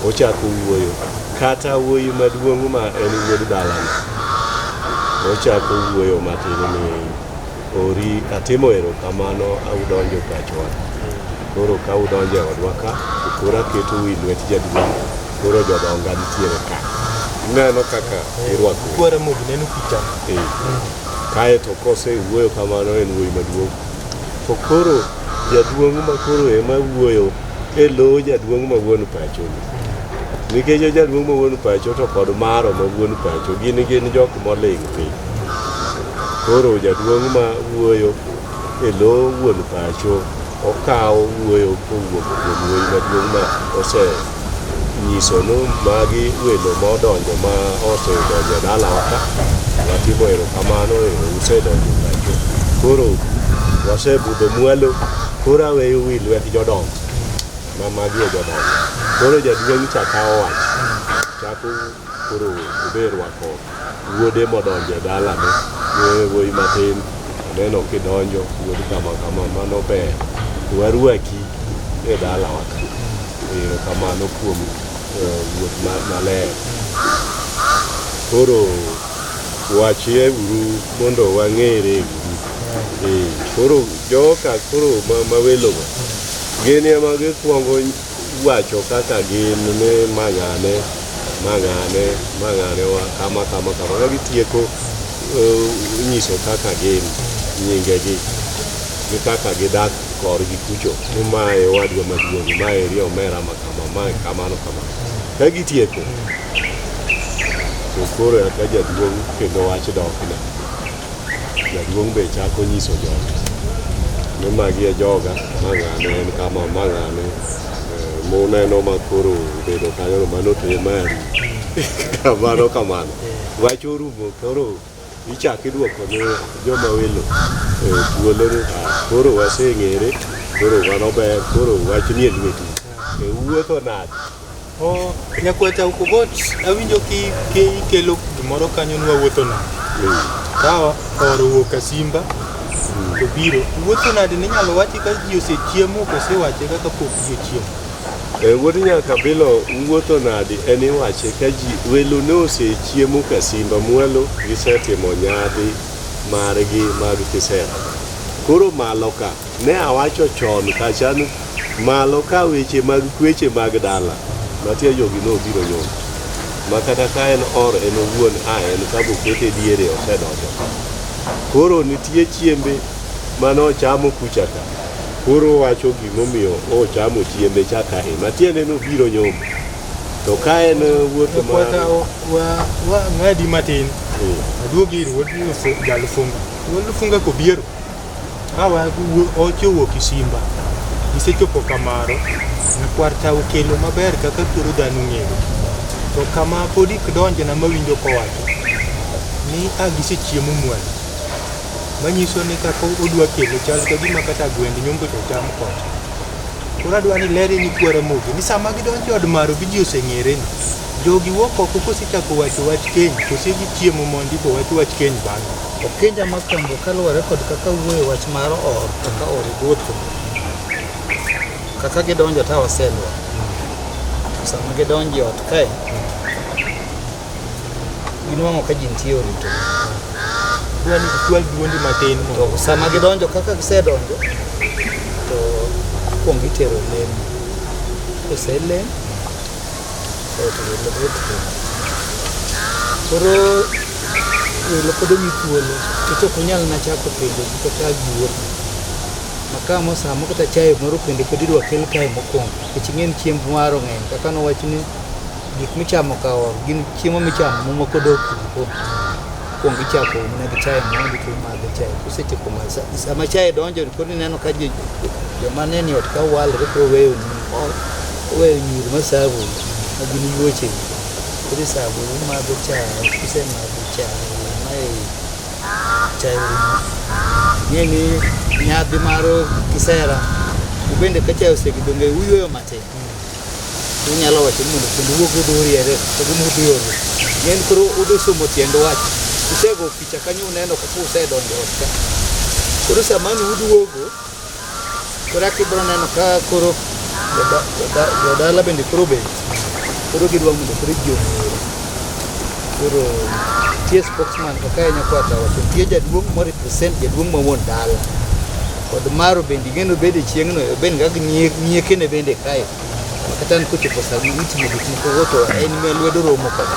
ochako wuoyo. Kata wuoyi maduong' ma en wuod dalano ochako wuoyo matin ni ori atimo erokamano udonjo pachowa. Koro ka udonjo e odwa ka to koro aketou e lwet jaduong' koro jodonga nitiere ka. Ineno kaka irwako Nyikwa Ramogi neno pichano. Ee. Kaeto kosewuoyo kamano en wuoyi maduong'. To koro jaduong' ma koro ema wuoyo e lo jaduong' ma wuon pacho ni. Nikech jaduong' ma wuon pacho to kod maro ma wuon pacho gin gin jok moling' piny. Koro jaduong' ma wuoyo e lo wuon pacho okawo wuoyo kowuok kuom wuoyi maduong' ma osenyiso ni magi welo modonjo ma osedonjo e dalawa ka watimo erokamano ero usedonjo pacho. Koro wasebudho mwalo koro aweyo wi lwet jodongo ma magi e jodongo. Koro jaduong' cha kawo wach chako koro obe rwako wuode modonjo e dalane ni wuoyi matin aneno kidonjo wuod kama kama mano ber warwaki e dalawa ka. Erokamano kuom wuoth maler. Koro wachie uru mondo wang'ere uru. Koro joka koro ma welogo gin ema gikwongo wacho kaka gin ni ma ng'ane ma ng'ane ma ng'ane wa kama kama kama ka gitieko nyiso kaka gin nyingegi gi kaka gidak korgi kucho ni mae owadwa maduong' mae eri omera ma kama mae kamano kamano. Ka gitieko to koro eka jaduong' kendo wach dokne. Jaduong' be chako nyiso joge ni magi e joga, ma ng'ane en kama, ma ng'ane muneno ma koro obedo kanyono mano to e mari. Kamano kamano. Wach orumo koro ichako iduoko ne joma welo thuolo ni koro waseng'ere, koro mano ber, koro wach nie lwetu. E uwuotho nade? Oh, nyakwata Okogot, awinjo ki ikelo gimoro kanyo nwawuotho nade. Ka or owuok Kasimba to biro. Wuotho nade ni inyalo wachi ka ji osechiemo kose iwache kaka pok ji ochiemo? E, wuod Nyakabilo wuotho nadi en iwache ka ji welo ne osechiemo Kasimba mwalo gisetimo nyadhi margi mag kisera. Koro malo ka ne awacho chon kacha ni malo ka weche mag kweche mag dala matie jogi nobiro nyombo ma kata ka en or en owuon a en ka bokete diere osedonjo. Koro nitie chiembe mane ochamo kucha ka. Koro owacho gimomiyo ochamo chiembe cha ka e matiende nobiro nyombo. To ka en wuoth mar Nyakwata wa ng'adi matin. Aduogi ir wuod Jalufunga. Wuod Lufunga kobiero. Kawa oche owuok Isimba. Gisechopo Kamaro. Nyakwar ta okelo maber kaka koro dhano ng'eyo. To kama pod ik donjona mawinjo kowacho ni a gisechiemo mwalo. Manyiso ni kaka odwa kelo chal ka gima kata gwend nyombo to cham kocha. Koro adwa ni lere ni kwa Ramogi ni sama gidonjo e od maro gi ji oseng'ere ni jogi wuok oko kosechako wacho wach keny kose gichiemo mondi bo wach wach keny bang'e. Okinja Makambo kaluwore kod kaka wuoyo wach mar or kaka or wuotho kaka gidonjo ta waselwa sama gidonjo e ot kae ginwang'o ka ji nitie orito Adwa ni ichwal duondi matin to sama gidonjo kaka gisedonjo to ikuongo itero lem koselem to welo bet piny. Koro welo pod omi thuolo nikech ok unyal na chako penjo gi kaka giwuotho. Makamo samo kata chae moro bende pod idwa kel kae mokwongo nikech ing'e ni chiemb maro ng'eny kaka nowach ni gik michamo ka or gin chiemo michamo mamoko dok kuo. Kuongo ichako mana gi chae mondi to imadho chae kusetieko madho sama chae donjo koro ineno ka ji joma ne ni ot ka walre koro weyo oweyo nyiri masavo ma gin yuoche koro isavo umadho chae kusemadho chae mae chae orumo ing'e ni nyadhi mar kisera ubende ka chae osegidonge uyueyo matin unyalo wacho ni mondo kendo wuog udhi uriere to gima udhi oro ng'en koro udhi somo tiend wach usego picha kanyo uneno kaka usedonjo ot ka koro sama ni uduogo koro aka ibiro neno ka koro jodala bende koro bet koro gidwa mondo koro ji ong'ere koro nitie spokesman kaka e nyakwata wacho nitie jaduong' mo represent jaduong' ma wuon dala kod maro bende ing'e ni obed e chieng'no obed kaka nyiekene bende kae kata an kochopo sa mitimo gik moko to en ma lwedo romo kode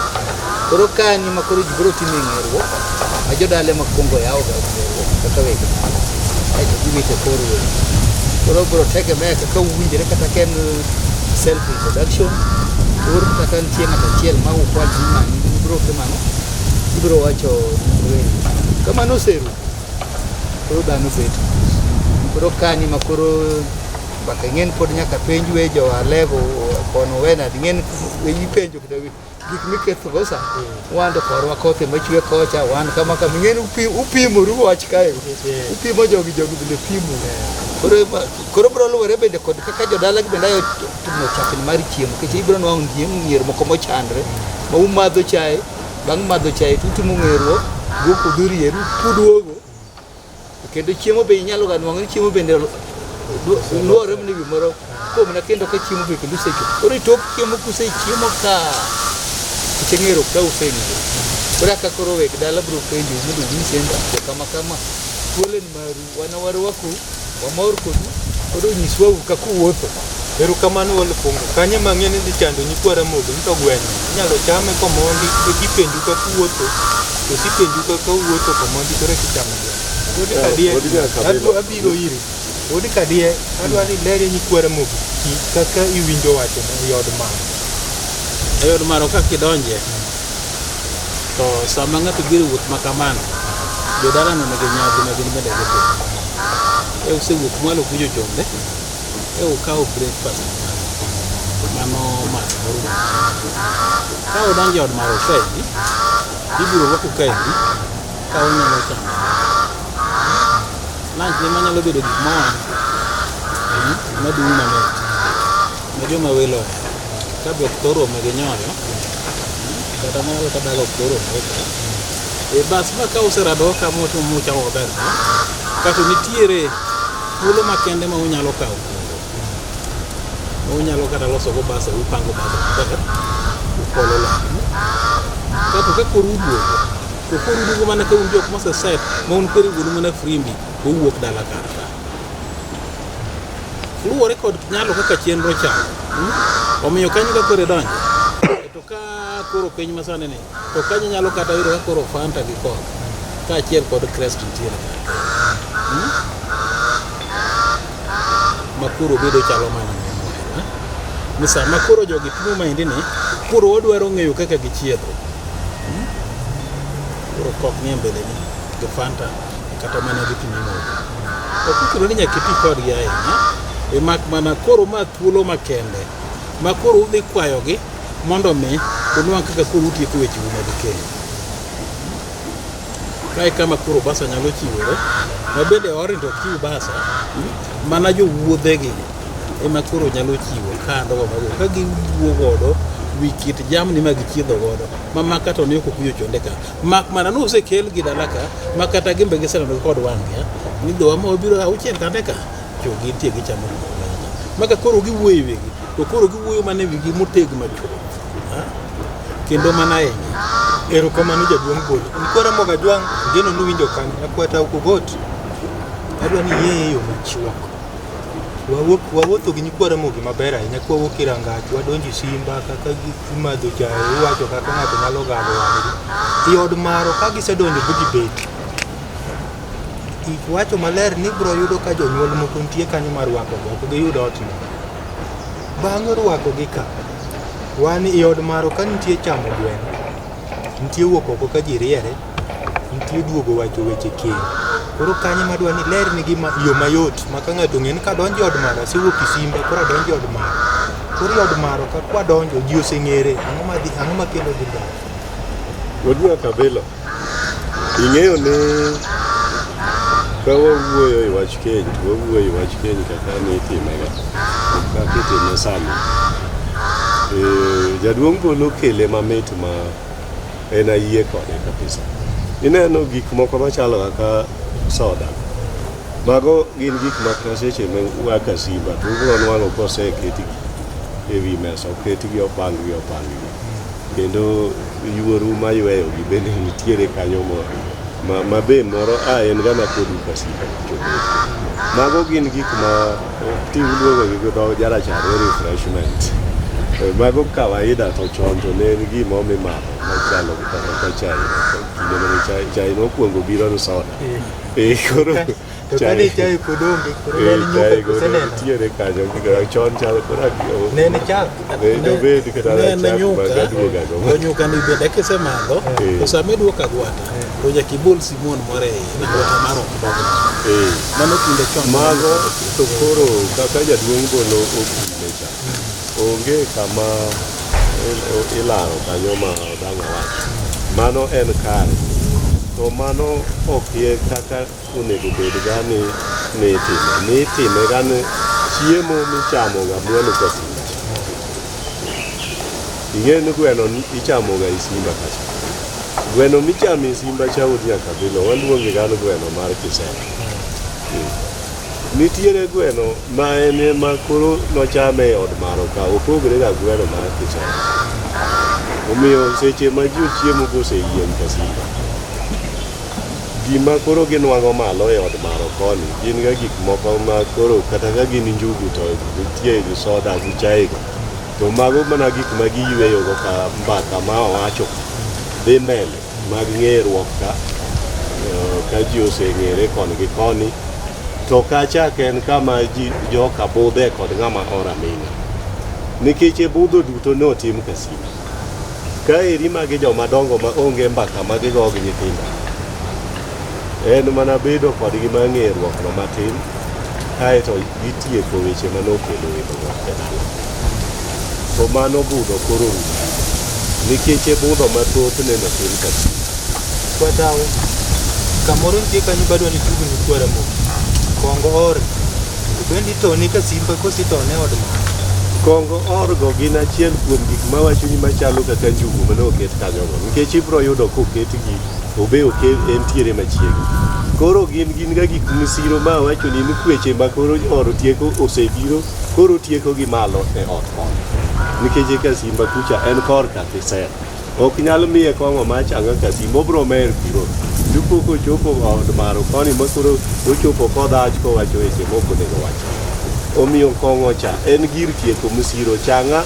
koro kani ma koro ji biro timo ng'eruok ma jodala ema kuongo yawoga ng'eruok kaka weg dala aeto giwito e kor welo koro biro tegemea kaka uwinjore kata ka en self introduction or kata ka nitie ng'ato achiel ma ukwach ni ng'ani ibiro timo ibiro wacho welo kamano oserumo koro dhano bet koro kani ma koro mbaka ing'en pod nyaka penj we jo alego kono we nade ing'en ipenjo kata gik miketho go sa wan to korwa kothe machwe kocha wan kama kama ing'en upimoru wach kae upimo jogi jogi bende pimo koro koro biro luwore bende kod kaka jodala gi bende ayo timo chakni mar chiemo nikech ibiro nwang'o mier moko mochandre ma umadho chae bang' madho chae to utimo ng'eruok wuok udhi rieru kuduogo kendo chiemo be inyalo ga nwang'o ni chiemo bende luwore ni gimoro kuom na kendo ka chiemo be kendo usechopo koro tok chiemo kusechiemo ka useng'ero ka useng'ero koro aka koro weg dala biro penjo mondo unyise ni kama kama thuolo en maru wan warwaku wamor kodu koro nyiswauru kaka uwuotho. Erokamano Walufungo. Kanyo ema ang'e ni dhi chando nyikwa Ramogi ni to gweno inyalo chame komondi to kipenju kaka uwuotho to sipenju kaka uwuotho komondi koro eka ichamo gweno. Wuod Kadie, Wuod Nyakabilo. abiro iri. Wuod Kadie, adwa ni ilerie nyikwa Ramogi kaka iwinjo wacho e od maro. E od maro kaka idonje to sama ng'ato biro e wuoth ma kamano, jodalano nigi nyadhi ma gin bende gitimo. E usewuok mwalo kucho chonde, e ukawo breakfast mano math morumo. Ka udonjo e od maro kaendi, ibiro rwaku kaendi ka unyalo chamo. Lunch ne manyalo bedo gik mowang' madung' mamit ma joma welo ohero. Ka be ok thor romo gi nyoyo, kata mana kaka dago ok thor romo ka. E bas ma ka userado ka mutimo muchako maber ka, kato nitiere thuolo makende ma unyalo kawo kendo. Ma unyalo kata loso go basa, upango basa maber, ukolo laku. Kato ka koro uduogo, to koro uduogo mana ka un jok mose set, ma un koro igolo mana frimbi, to uwuok dala kar ka. Luwore kod nyalo kaka chenro chalo. Omiyo kanyo ka koro idonjo, to ka koro piny masani ni, to kanyo nyalo kata yudo ka koro Fanta gi Coke kaachiel kod Krest nitiere kar kanyo. Ma koro bedo chalo mana memo. Ni sama koro jogi pimo maendi ni, koro wadwaro ng'eyo kaka gichiedho. Koro Coke nie mbele ni gi Fanta kata mana gi pi mimodho. Ok ochuno ni nyaka iti kodgi ahinya, e mak mana koro ma thuolo makende ma koro udhi kwayogi mondo mi unwang' kaka koro utieko wecheu mag keny. Kae kama koro basa nyalo chiwore, ma bende Orin to ok chiw basa, mana jowuodhegi ema koro nyalo chiwo kando go mago ka giwuo godo wi kit jamni ma gichiedho godo ma maka to ne ok okuyo chonde ka mak mana ni osekelgi dala ka ma kata gimbe giseneno kod wang'gi ni dhowa ma wabiro auchiel kande ka cho gintie gichamo gimoro kanyo maka koro giwuoyo e wigi to koro giwuoyo mana e wigi motegno chuth kendo mana ahinya. Erokamano jaduong' Bolo. Nyikwa Ramogi Ajwang' ageno ni uwinjo kanyo. Nyakwata Okogot, adwa ni iyeye e yo machuok. Wawuok wawuotho gi nyikwa Ramogi maber ahinya kwawuok e rangach wadonjo e simba kaka gimadho chae iwacho kaka ng'ato nyalo gago wadgi. I od maro ka gisedonjo bu gibet. Iwacho maler ni ibiro yudo ka jonyuol moko nitie kanyo mar rwakogi, ok giyud ot no. Bang' rwakogi ka, wan i od maro ka nitie chamo gweno, nitie wuok oko ka ji riere, nitie duogo wacho weche keny. Koro kanyo ema adwa ni ilernigi yo mayot ma ka ng'ato ong'e ni kadonjo e od maro, asewuok e simba koro adonjo e od maro. Koro e od maro ka kwadonjo ji oseng'ere, ang'o madhi ang'o makelo dhi mbele? Wuod Nyakabilo, ing'eyo ni ka wawuoyo e wach keny to wawuoyo e wach keny kaka nitimega, kaka itime sani. Eh, jaduong' polo kele mamit ma en ayie kode kabisa. Ineno gik moko machalo kaka soda. Mago gin gik ma kata seche ma waka simba to ubiro nwang'o koseketgi e wi mesa, oketgi opang-gi opang-gi. Kendo yuoru mayweyogi bende nitiere kanyo mo ma, ma be moro a en gama kodu ka simba chopo. Mago gin gik ma tiluongo gi dho jarachar ni refreshment. Mago kawaida to chon to ne en gima mimadho machalo kaka chai. Kinde mane chai, chai nokwongo biro ni soda. Eh, koro To kane chai pod onge, koro ne en nyuka chai koro kose neno? nitiere kanyo chon chal koro Ne en chak. Ne dobed kata Ne en chak nyuka, magaduogago. to nyuka ni bende kisemadho, to sama iduoko agwata, to nyaka ibol simon moro e iye, ni agwata mar ok dog. Eh. Mano kinde chon. Mago to koro kaka jaduong' bolo opime cha, onge kama ilaro kanyo ma dang' awach. Mano en kare. To mano ok ye kaka onego bed ga ni nitime. Nitime ga ni chiemo michamo ga mwalo ka simba. Ing'e ni gweno ichamo ga e simba kacha. Gweno michamo e simba cha wuod Nyakabilo waluonge ga ni gweno mar kisera. Nitiere gweno ma en ema koro nochame e od maro ka opogre ga gweno mar kisera. Omiyo seche ma ji ochiemo boseyieng' ka simba, gima koro ginwang'o malo e od maro koni gin ga gik moko ma koro kata ka gin njugu to nitie gi soda gi chai go. To mago mana gik ma giyweyogo ka mbaka ma owacho dhi mbele mag ng'eruok ka ka ji oseng'ere koni gi koni to kacha ok en kama ji joka budhe kod ng'ama ora aming'a nikech e budho duto ne otim kasino kaeri magi joma dongo ma onge mbaka ma gigo gi nyithindo en mana bedo kodgi ma ng'eruok no matin kaeto gitieko weche mane okelo winjruok e dala to mano budho koro rumo nikech e budho mathoth neno tin kasino Kwatawe. Kamoro nitie kanyo badwa ni tug nyikwa Ramogi. Kongo or. To bende itone ka simba kositone e od mama. Kong orgo gin achiel kuom gik mawachoni machalo kaka njugu mane oket kanyogo nikech ibiro yudo koketgi obe oke entiere machiegni. Koro gin gin ga gik misiro ma awachoni ni kweche ma koro or tieko osebiro koro tieko gi malo e ot koni. Nikech e kasimba kucha en korka kisera. Ok nyal miye kong'o ma changa kasimba obiro mer kuro. Dipo kochopo od maro koni ma koro ochopo kodhach kowacho weche mok onego wach. Omiyo kong'o cha en gir tieko msiro. Chang'a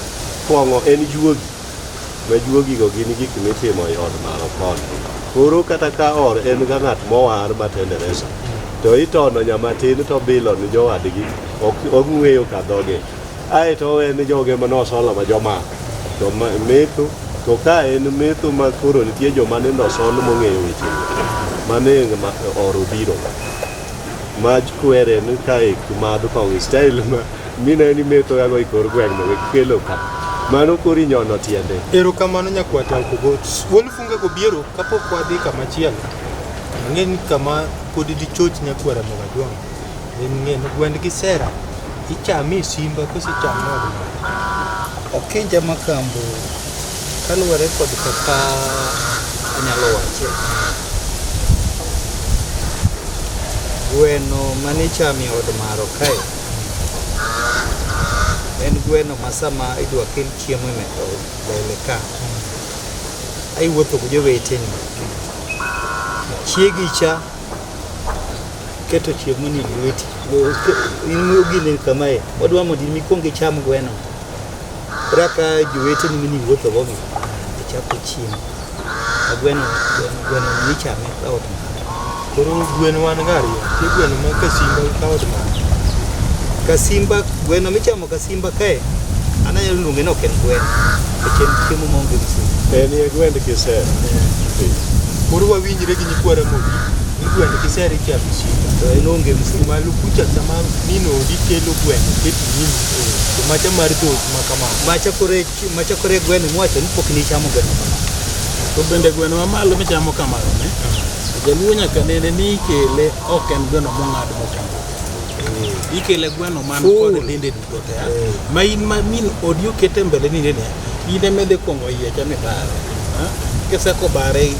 kong'o en juogi. Ma juogigo gin gik mitimo e od maro koni. Koro kata ka or en ga ng'at mowar ma tenderesa to itono nyama tin to bilo ni jowadgi ok ong'weyo ka dhoge. Aeto owe ni joge ma nosolo ma jomak to metho to ka en metho ma koro nitie joma nende osol mong'eyo weche mane ma oro biro ma kwere ni kae madh kong'o style ma mine ni metho gago e kor gweng' no wek kelo ka mano koro inyono tiende. Erokamano nyakwar Talkogot. Wuon Funga Gobiero kapok wadhi kama chielo, ang'e ni kama pod dichoch nyakwar Ramogi Ajwang' en ng'e ni gwend gi sera ichame e simba koso ichame e od ng'ato? Okinja Makambo kaluwore kod kaka anyalo wache, gweno mane ichamo e od maro kae en gweno ma sama idwa kel chiemo e mbele ka, aiwuotho gi joweteni, chiegi cha keto chiemo ni lweti. In ogine kamae, wadwa mondo in ikwong icham gweno. Koro ka joweteni mini wuotho go gi, ichako chiemo. Ma gweno, gweno, gweno ni ichame e ot ng'ato. Koro gwen wan ga ariyo, nitie gweno ma kasimba gi ka od ng'ato. Kasimba, gweno michamo kasimba kae, an anyalo luonge ni ok en gweno. Nikech en chiemo maonge msuri. En e gwend kisera. Koro wawinjre gi nyikwa Ramogi ni gwend kisera ichamo simba. To en onge msuri. Malo kucha sama min odi kelo gweno keto nyimi to macha mar dhok ma kamano. Macha kore, macha kore gweno miwacho ni pok nichamo gweno kama. To bende gweno mamalo michamo kamano ne, jaluo nyaka nene ni ikele ok en gweno mong'ad mokembo. Ikele gweno man kod dende duto te. Ma in ma min odi okete mbele ni nene, in ema idhi kuongo yieche mibare. Kiseko bare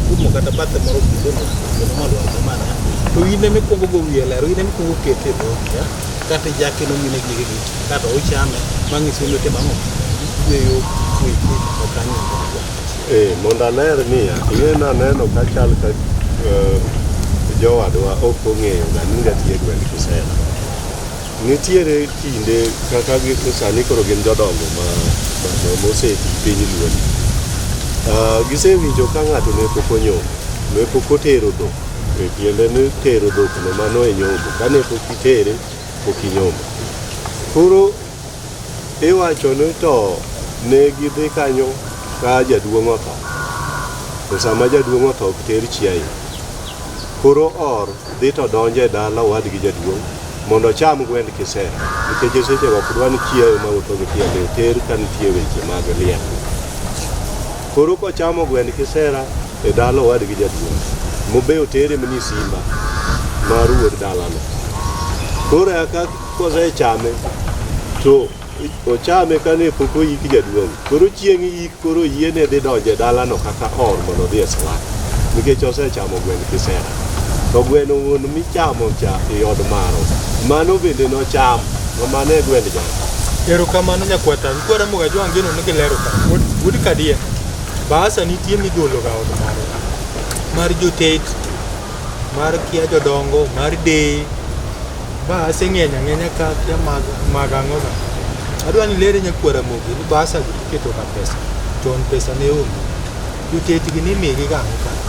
kumo kata bathe moro kendo gweno molwar kamano. To in ema ikuongo go wiye lero, in ema ikuongo kete e dhogi. Kata ijake nomine gigegi, kata uchame, mang'iso ni otimo ang'o? Itweyo kweche okanyo. Eh, mondo aler niya, ing'e naneno ka chal ka jowadwa ok ong'eyo ga ni nitie gwend kisera. Nitiere kinde kaka sani koro gin jodongo ma moseti piny Luo ni. Gisewinjo ka ng'ato ne pok onyombo, ne pok otero dhok. E tiende ni tero dhok no mano e nyombo. Kane pok itere, pok inyombo. Koro iwacho ni to ne gidhi kanyo ka jaduong' otho. To sama jaduong' otho ok ter chiaye. Koro or dhi to donjo e dala owadgi jaduong' mondo ocham gwend kisera nikech e sechego ok dwa ni chiayo mawuotho gi tiende oter ka nitie weche mag liel. Koro kochamo gwend kisera e dala owadgi jaduong' mobe otere mani simba mar wuod dalano. Koro eka kosechame to ochame kane pok oyik jaduong'. Koro chieng' yik koro yiene dhi donjo e dalano kaka or mondo odhi e swak nikech osechamo gwend kisera. To gweno wuon michamo cha e od maro, mano bende nocham, ma mano e gwend jalo. Erokamano nyakwata, nyikwa Ramogi Ajwang' geno ni gilero ka. Wuod Kadier, bahasa nitie migolo ga od maro mar jotet, mar kia jodongo, mar deye. Bahase ng'eny ang'enya ka kia mag, mag ang'o ga. Adwa ni lere nyakwar Ramogi ni bahasa gi iketo ga pesa. Chon pesa ne onge. Jotet gi nimigi ga ang'o kare?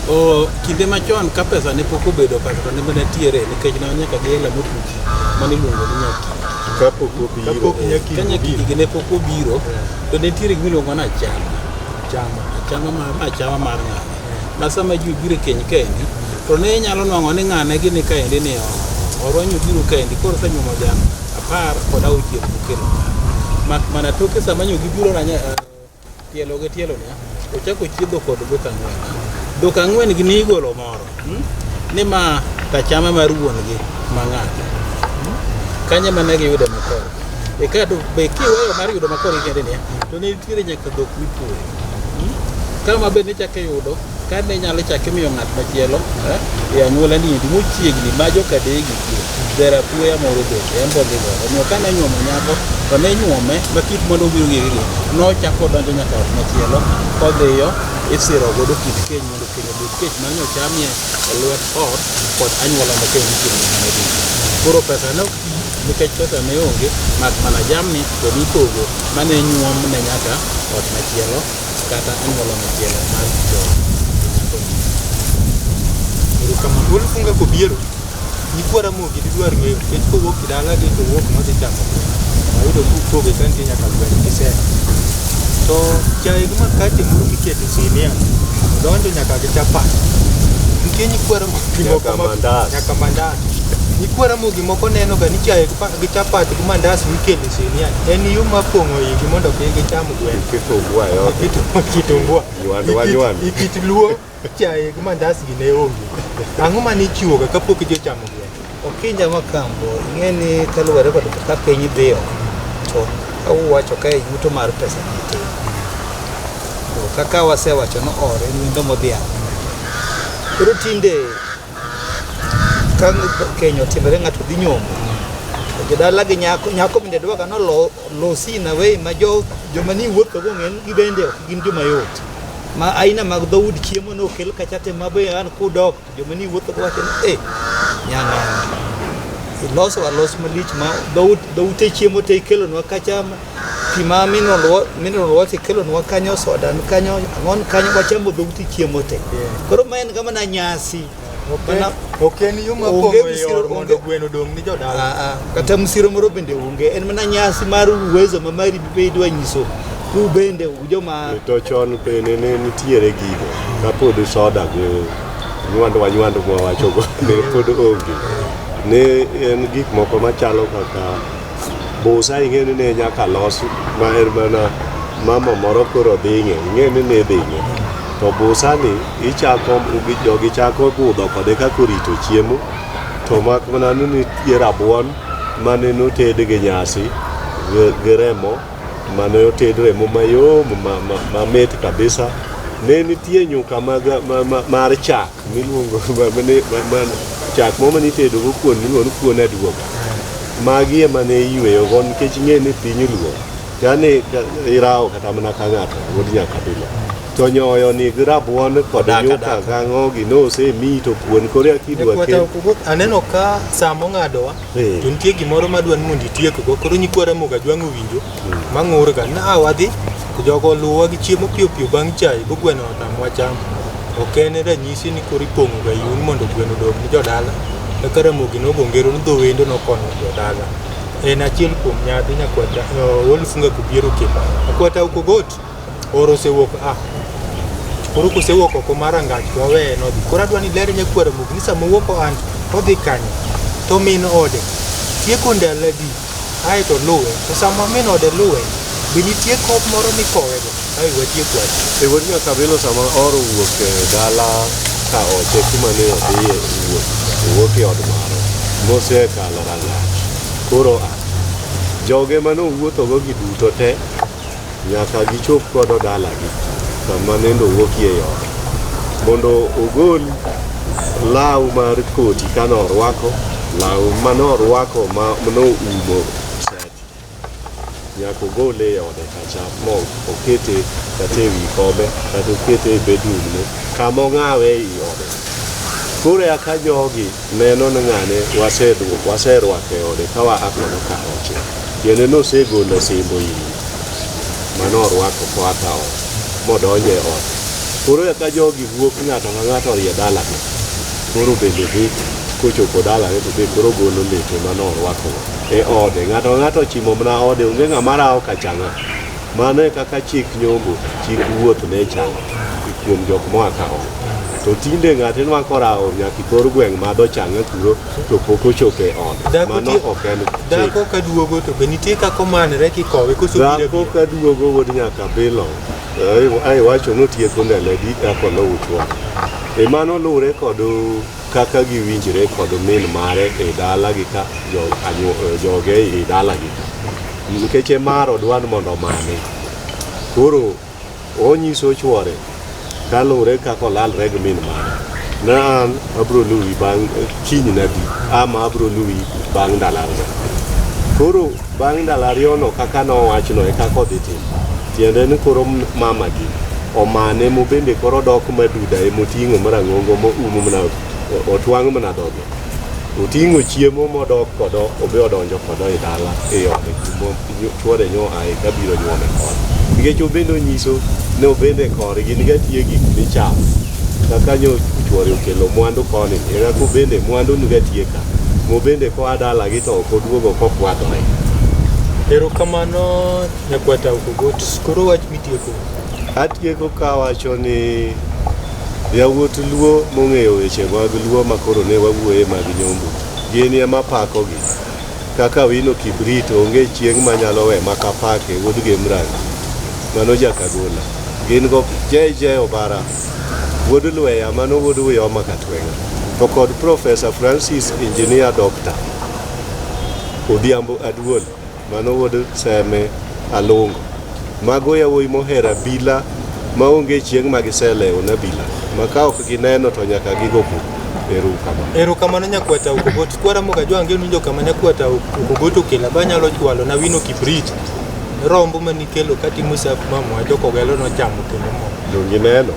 O, kinde machon ka pesa ne pok obedo pesa to ne mana tiere nikech ne nyaka gi hela motuchi mane iluongo ni nyakiki. Kapok obiro. Kapok nyakiki Ka nyakiki gi ne pok obiro to ne nitiere gima iluongo ni achama. Chama. Achama mar achama mar ng'ane. Ma sama ji obiro e keny kaendi to ne inyalo nwang'o ni ng'ane gini kaendi ni orwanyo biro kaendi koro osenyuomo dhiang' 16 mokelo ka. Mak mana toke sama nyo gibiro ranya tielo gi tielo ni ochako chiedho kod dhok ang'wen. Dhok ang'wen gi ne igolo moro ni ma tachama mar wuon gi ma ng'ate. Kanyo ema ne giyude makorgi. E kato be kiweyo mar yudo makorgi kende niya, to ne nitiere nyaka dhok mipuoyo. Kama be nichako iyudo ka ne nyalo chak imiyo ng'at machielo e anyuola ni endi mochiegni ma jokadegi dher apuoya moro bende en be odhi godo. Omiyo kane onyuomo nyako to ne inyuome ma kit mondo obiro gi gi nochako odonjo nyaka ot machielo kodhiyo isiro godo kit keny mondo keny obed kech ma nochamie e lwet ot kod anyuola ma keny nitie mane duto. Koro pesa ne ok ti nikech pesa ne onge mak mana jamni to nipogo mane nyuom ne nyaka ot machielo kata anyuola machielo mar jo Erokamano. Wuod Funga kobiero, nyikwa Ramogi didwar ng'eyo nikech kowuok e dalagi to owuok nodhi chamo gweno. Ayudo kupoge ka nitie nyaka gweno gi sera. To chae gi makate moro miketo e sinia odonjo nyaka gi chapat. Nitie nyikwa Ramogi moko Nyaka ma- mandas. Nyaka mandas. Nyikwa Ramogi moko neno ga ni chae gi chapat gi mandas mikelo e sinia en yo mar pong'o igi mondo kik gicham gweno. Kitumbua yote. Kitumbua. Nywando wa nywando. Ikit luo chae gi mandas gi ne onge. Ang'o mane ichiwoga kapok ji ochamo gweno? Okinja Makambo, ing'e ni kaluwore kod kaka piny dhiyo, to ka uwacho kae yuto mar pesa nitie. To kaka wasewacho ni or en wendo modhial. Koro tinde ka keny otimore ng'ato dhi nyombo, to jodala gi nyako, nyako bende dwaga ni olosi in a way ma joma ni wuothogo ng'e ni gibende ok gin joma yot. Ma aina mag dhoud chiemo nokel kacha te ma be an kudok to joma ni wuothogo wacho ni eh, nyang'ano iloso alos malich ma dhoute chiemo te ikelonwa kacha pi ma mineral water ikelonwa kanyo, soda ni kanyo, ang'o ni kanyo, wachamo dhoute chiemo te. Koro ma en ga mana nyasi. Ok en yo mar Onge pong'o i msiro- or mondo onge- gweno odong' ni jodala. Kata msiro moro bende onge, en mana nyasi mar uwezo ma mari be idwa nyiso u bende u joma To chon bende ne nitiere gigo kapod soda gi nywando wa nywando mwawachogo ne pod onge. Ne en gik moko machalo kaka busa ing'e ni ne nyaka los ma en mana mama moro koro dhing'e, ing'e ni ne dhing'e. To busa ni ichako jogi chako budho kode kaka orito chiemo to mak mana ni nitie rabuon mane noted gi nyasi gi remo mane oted remo mayom mamit kabisa. Ne nitie nyuka mar chak miluongo chak moro mane itedo go kuon miluongo ni kuon aduoga. Magi ema ne iyweyogo nikech ing'e ni piny luo kane irawo kata mana ka ng'ato wuod Nyakabila to nyoyo ni gi rabuon kod nyuka gang'o gi nosemiyi to kuon koro eka idwa kel. Aneno ka sa mong'adowa to nitie gimoro madwa ni mondo itiekgo koro nyikwa Ramogi Ajwang' owinjo mang'urga ni a wadhi to jogo oluwa gi chiemo piyo piyo bang' chai bo gweno otamwa chamo. Ok en ranyisi ni koro ipong'o ga iu ni mondo gweno odong' ni jodala. Kaka Ramogi nogo ngero ni dho wendo nokonyo jodala. En achiel kuom nyadhi nyakwata Wuod Funga Kobiero ke. Akwata Okogot oro osewuok a. Koro kosewuok oko mar rangach to waweye nodhi. Koro adwa ni iler nyakwar Ramogi ni sama owuok oa odhi kanye to min ode tieko ndalo adi ae to luwe. To sama min ode luwe be nitie kop moro mikowego ae watiek wach. E wuod Nyakabilo sama or owuok e dala ka oche kuma ne odhiye wuoth, owuok e od mare mosekalo rangach koro a. Joge mane owuothogo gi duto te nyaka gichop godo dalagi kama nende owuokie e ode mondo ogol law mar koti kane orwako, law mane orwako manoumo sati nyaka ogole e ode kacha mo okete kata e wi kombe kata okete e bedroom ne kama ong'awe ei ode. Koro eka jogi neno ni ng'ane waserwako e ode ka wa a kono ka oche. Tiende nosegolo osimbo ire mane orwako koa ka ot modonjo e ot. Koro eka jogi wuok ng'ato ka ng'ato orie dalane. Koro bende dhi kochopo dalane to be koro golo lepe mane orwako e ode. Ng'ato ka ng'ato ochimo mana ode, onge ng'ama rawo kacha ng'a. Mano e kaka chik nyombo, chik wuoth ne chalo kuom jok moa ka ot. To tinde ng'ato inwang'o korawo nyaka e kor gweng' madho chang'a kuro to pok ochopo e ot. Mano ok en chik. Dhako ka duogo to be nitie kaka omanre kikowe koso biro Dhako ka duogo wuod Nyakabilo, ai wacho notieko ndalo adi eka oluw chuore. E mano luwre kod kaka giwinjre kod min mare e dalagi ka joge e dalagi ka. Nikech e mar odwa ni mondo omane. Koro onyiso chuore kaluwore kaka olalre gi min mare. Na an abro luwi bang' kiny nabi ama abro luwi bang' ndalo ariyo. Koro bang' ndalo ariyono kaka nowachno e kaka odhi timo. Tiende ni koro mamagi omane mobende koro dok maduda emoting'o marang'ongo moumo mana otwang' mana dhoge. Oting'o chiemo modok kodo obe odonjo kodo e dala e ode kuma chuore nyo ae kabiro nyuome kode. Nikech obende onyiso ni obende korgi niga tie gik michamo. Kaka nyo chuore okelo mwandu koni, e kaka obende mwandu niga tie ka. Mobende koa dalagi to ok oduogo kokwadhore. Erokamano Nyakwata Okogot. Koro wach mitieko. Atieko kawacho ni yawuot Luo mong'eyo weche mag Luo ma koro ne wawuoye mag nyombo, gin ema pakogi. Kaka Wino Kibrit onge chieng' manyalo we makapake wuod Gemrangi. Mano Jakagola. Gin go JJ Obara, wuod Lweya, mano wuod Uyoma Katweng'a. To kod Professor Francis Engineer Doctor Odhiambo Aduol. Mano wuod Seme Alungo. Mago yawuoyi mohero abila maonge chieng' ma giselewo ne abila. Ma ka ok gineno to nyaka gigo koko. Ero uru kamano. Erokamano Nyakwata Okogot. Kwara Moga Jwang' winjo kama Nyakwata Okogot okela banyalo chwalo na Wino Kibrit. Rombo manikelo katimo sap mamwa jokogelo nochamo kendo mo. Donge ineno?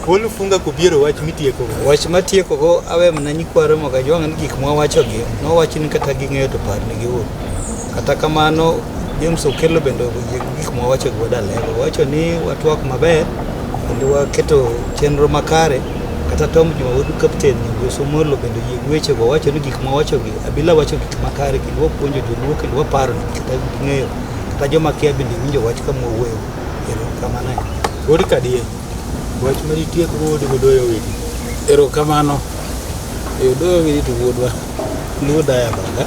Olufunga kobiero wach mitieko. Wach matieko go awe mana nyikwa Ramogi Ajwang' ni gik mwawachogi nowachi ni kata ging'eyo to parnegi uru. Kata kamano James Okello bende oyie gi gik mwawacho gi wuod Alego. Owacho ni watwak maber kendo waketo chenro makare. Kata Tom Juma wuod kapten Nyangoso Omolo bende oyie gi wechego. Owacho ni gik mwawachogi Abila wacho gik makare kendo wapuonjo joluo kendo waparo ni kata ging'eyo kata joma kia bende winjo wach kama wawuoyo. Erokamano. Wuod Kadie. Wach manitieko go wuod Odoyo Owidi. Erokamano. E Odoyo Owidi to wuodwa. Luo dialogue.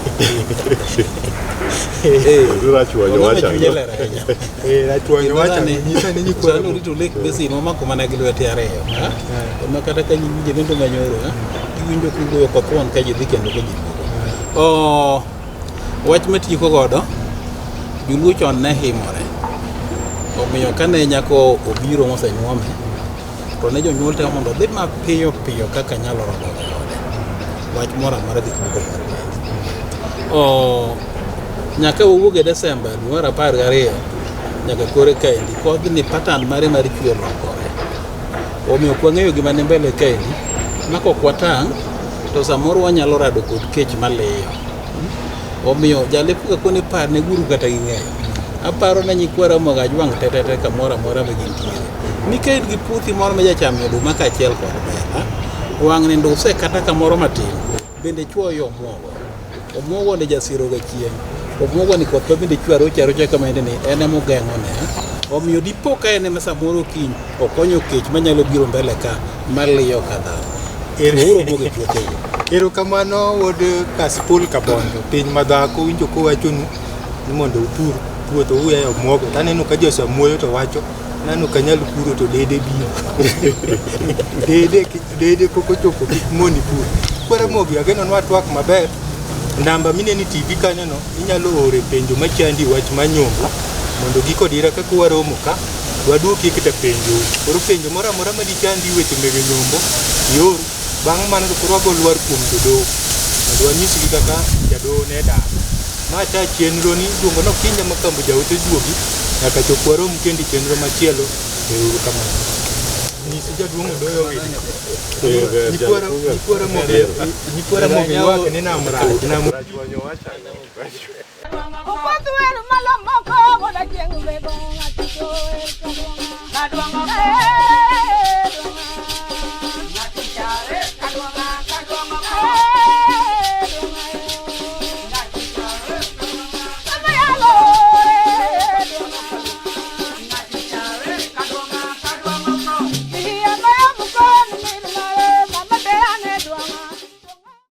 Rachuonyo Oneno wacho chunye ang'o? ler ahinya. Eh, rachuonyo wacho Sani- nyisa ni nyikwa sani orito Lake Basin omako mana gi lwete ariyo. ha? Ema kata ka iwinjo lendo manyoro, ha? Iwinjo kiwuoyo kothuon ka ji dhi kendo ka ji duogo. Oh, wach matieko godo, joluo chon ne himore. Omiyo kane nyako obiro mosenyuome, to ne jonyuol temo mondo odhi mapiyo piyo kaka nyalo romo e ode. Wach moro amora gik moko mar keny. Oh, nyaka wawuog e Desemba dwe mar 12 nyaka kore kaendi kodhni pattern mare mar chwe olokore. Omiyo ok wang'eyo gima ni mbele kaendi ma kok watang' to samoro wanyalo rado kod kech maliyo. Omiyo jalepo ka kone parne guru kata ging'eyo. Aparo ne nyikwa Ramogi Ajwang' tetete kamoro amora ma gintiere. Ni ka in gi puothi moro ma jachamo oduma kaachiel kod bel, wang' nindo use kata kamoro matin, bende chuoyo omuogo. Omuogo ni jasiro ga chieng'. Omuogo ni koth ma bende chwe arocha arocha kama ende ni en ema ogeng'o ne. Omiyo dipo ka en ema samoro kiny okonyo kech manyalo biro mbele ka maliyo ka dhano. Uru omuogo e puothego. Erokamano wuod Kasipul Kabondo, piny madhako winjo kowachonu ni mondo upur puotho uweyo omuogo. Taneno ka josamuoyo to wacho nano ok anyal puro to dede biro. dede dede pok ochopo kik moni pur. Kwara Ramogi ageno ni watwak maber. Namba mineno e TV kanyo no inyalo ore penjo machandi wach mar nyombo mondo giko dira kaka waromo ka waduokie kata penjo. Koro penjo moro amora madichandi weche mege nyombo ior. Bang' mano to koro wago lwar kuom jodoho mondo wanyisgi kaka jadoho ne dak. Ma ta chenro ni iluongo ni Okinja Makambo jaote juogi nyaka chop warom kendo e chenro machielo. Ero kamano. Nyis jaduong' Odoyo Owidi. Nyikwa Ramogi ywak ni nam rach. Nam Rachuonyo wacho ang'o? Okoth wer malomoko goda chieng' bego ng'ati jower kadwang'a.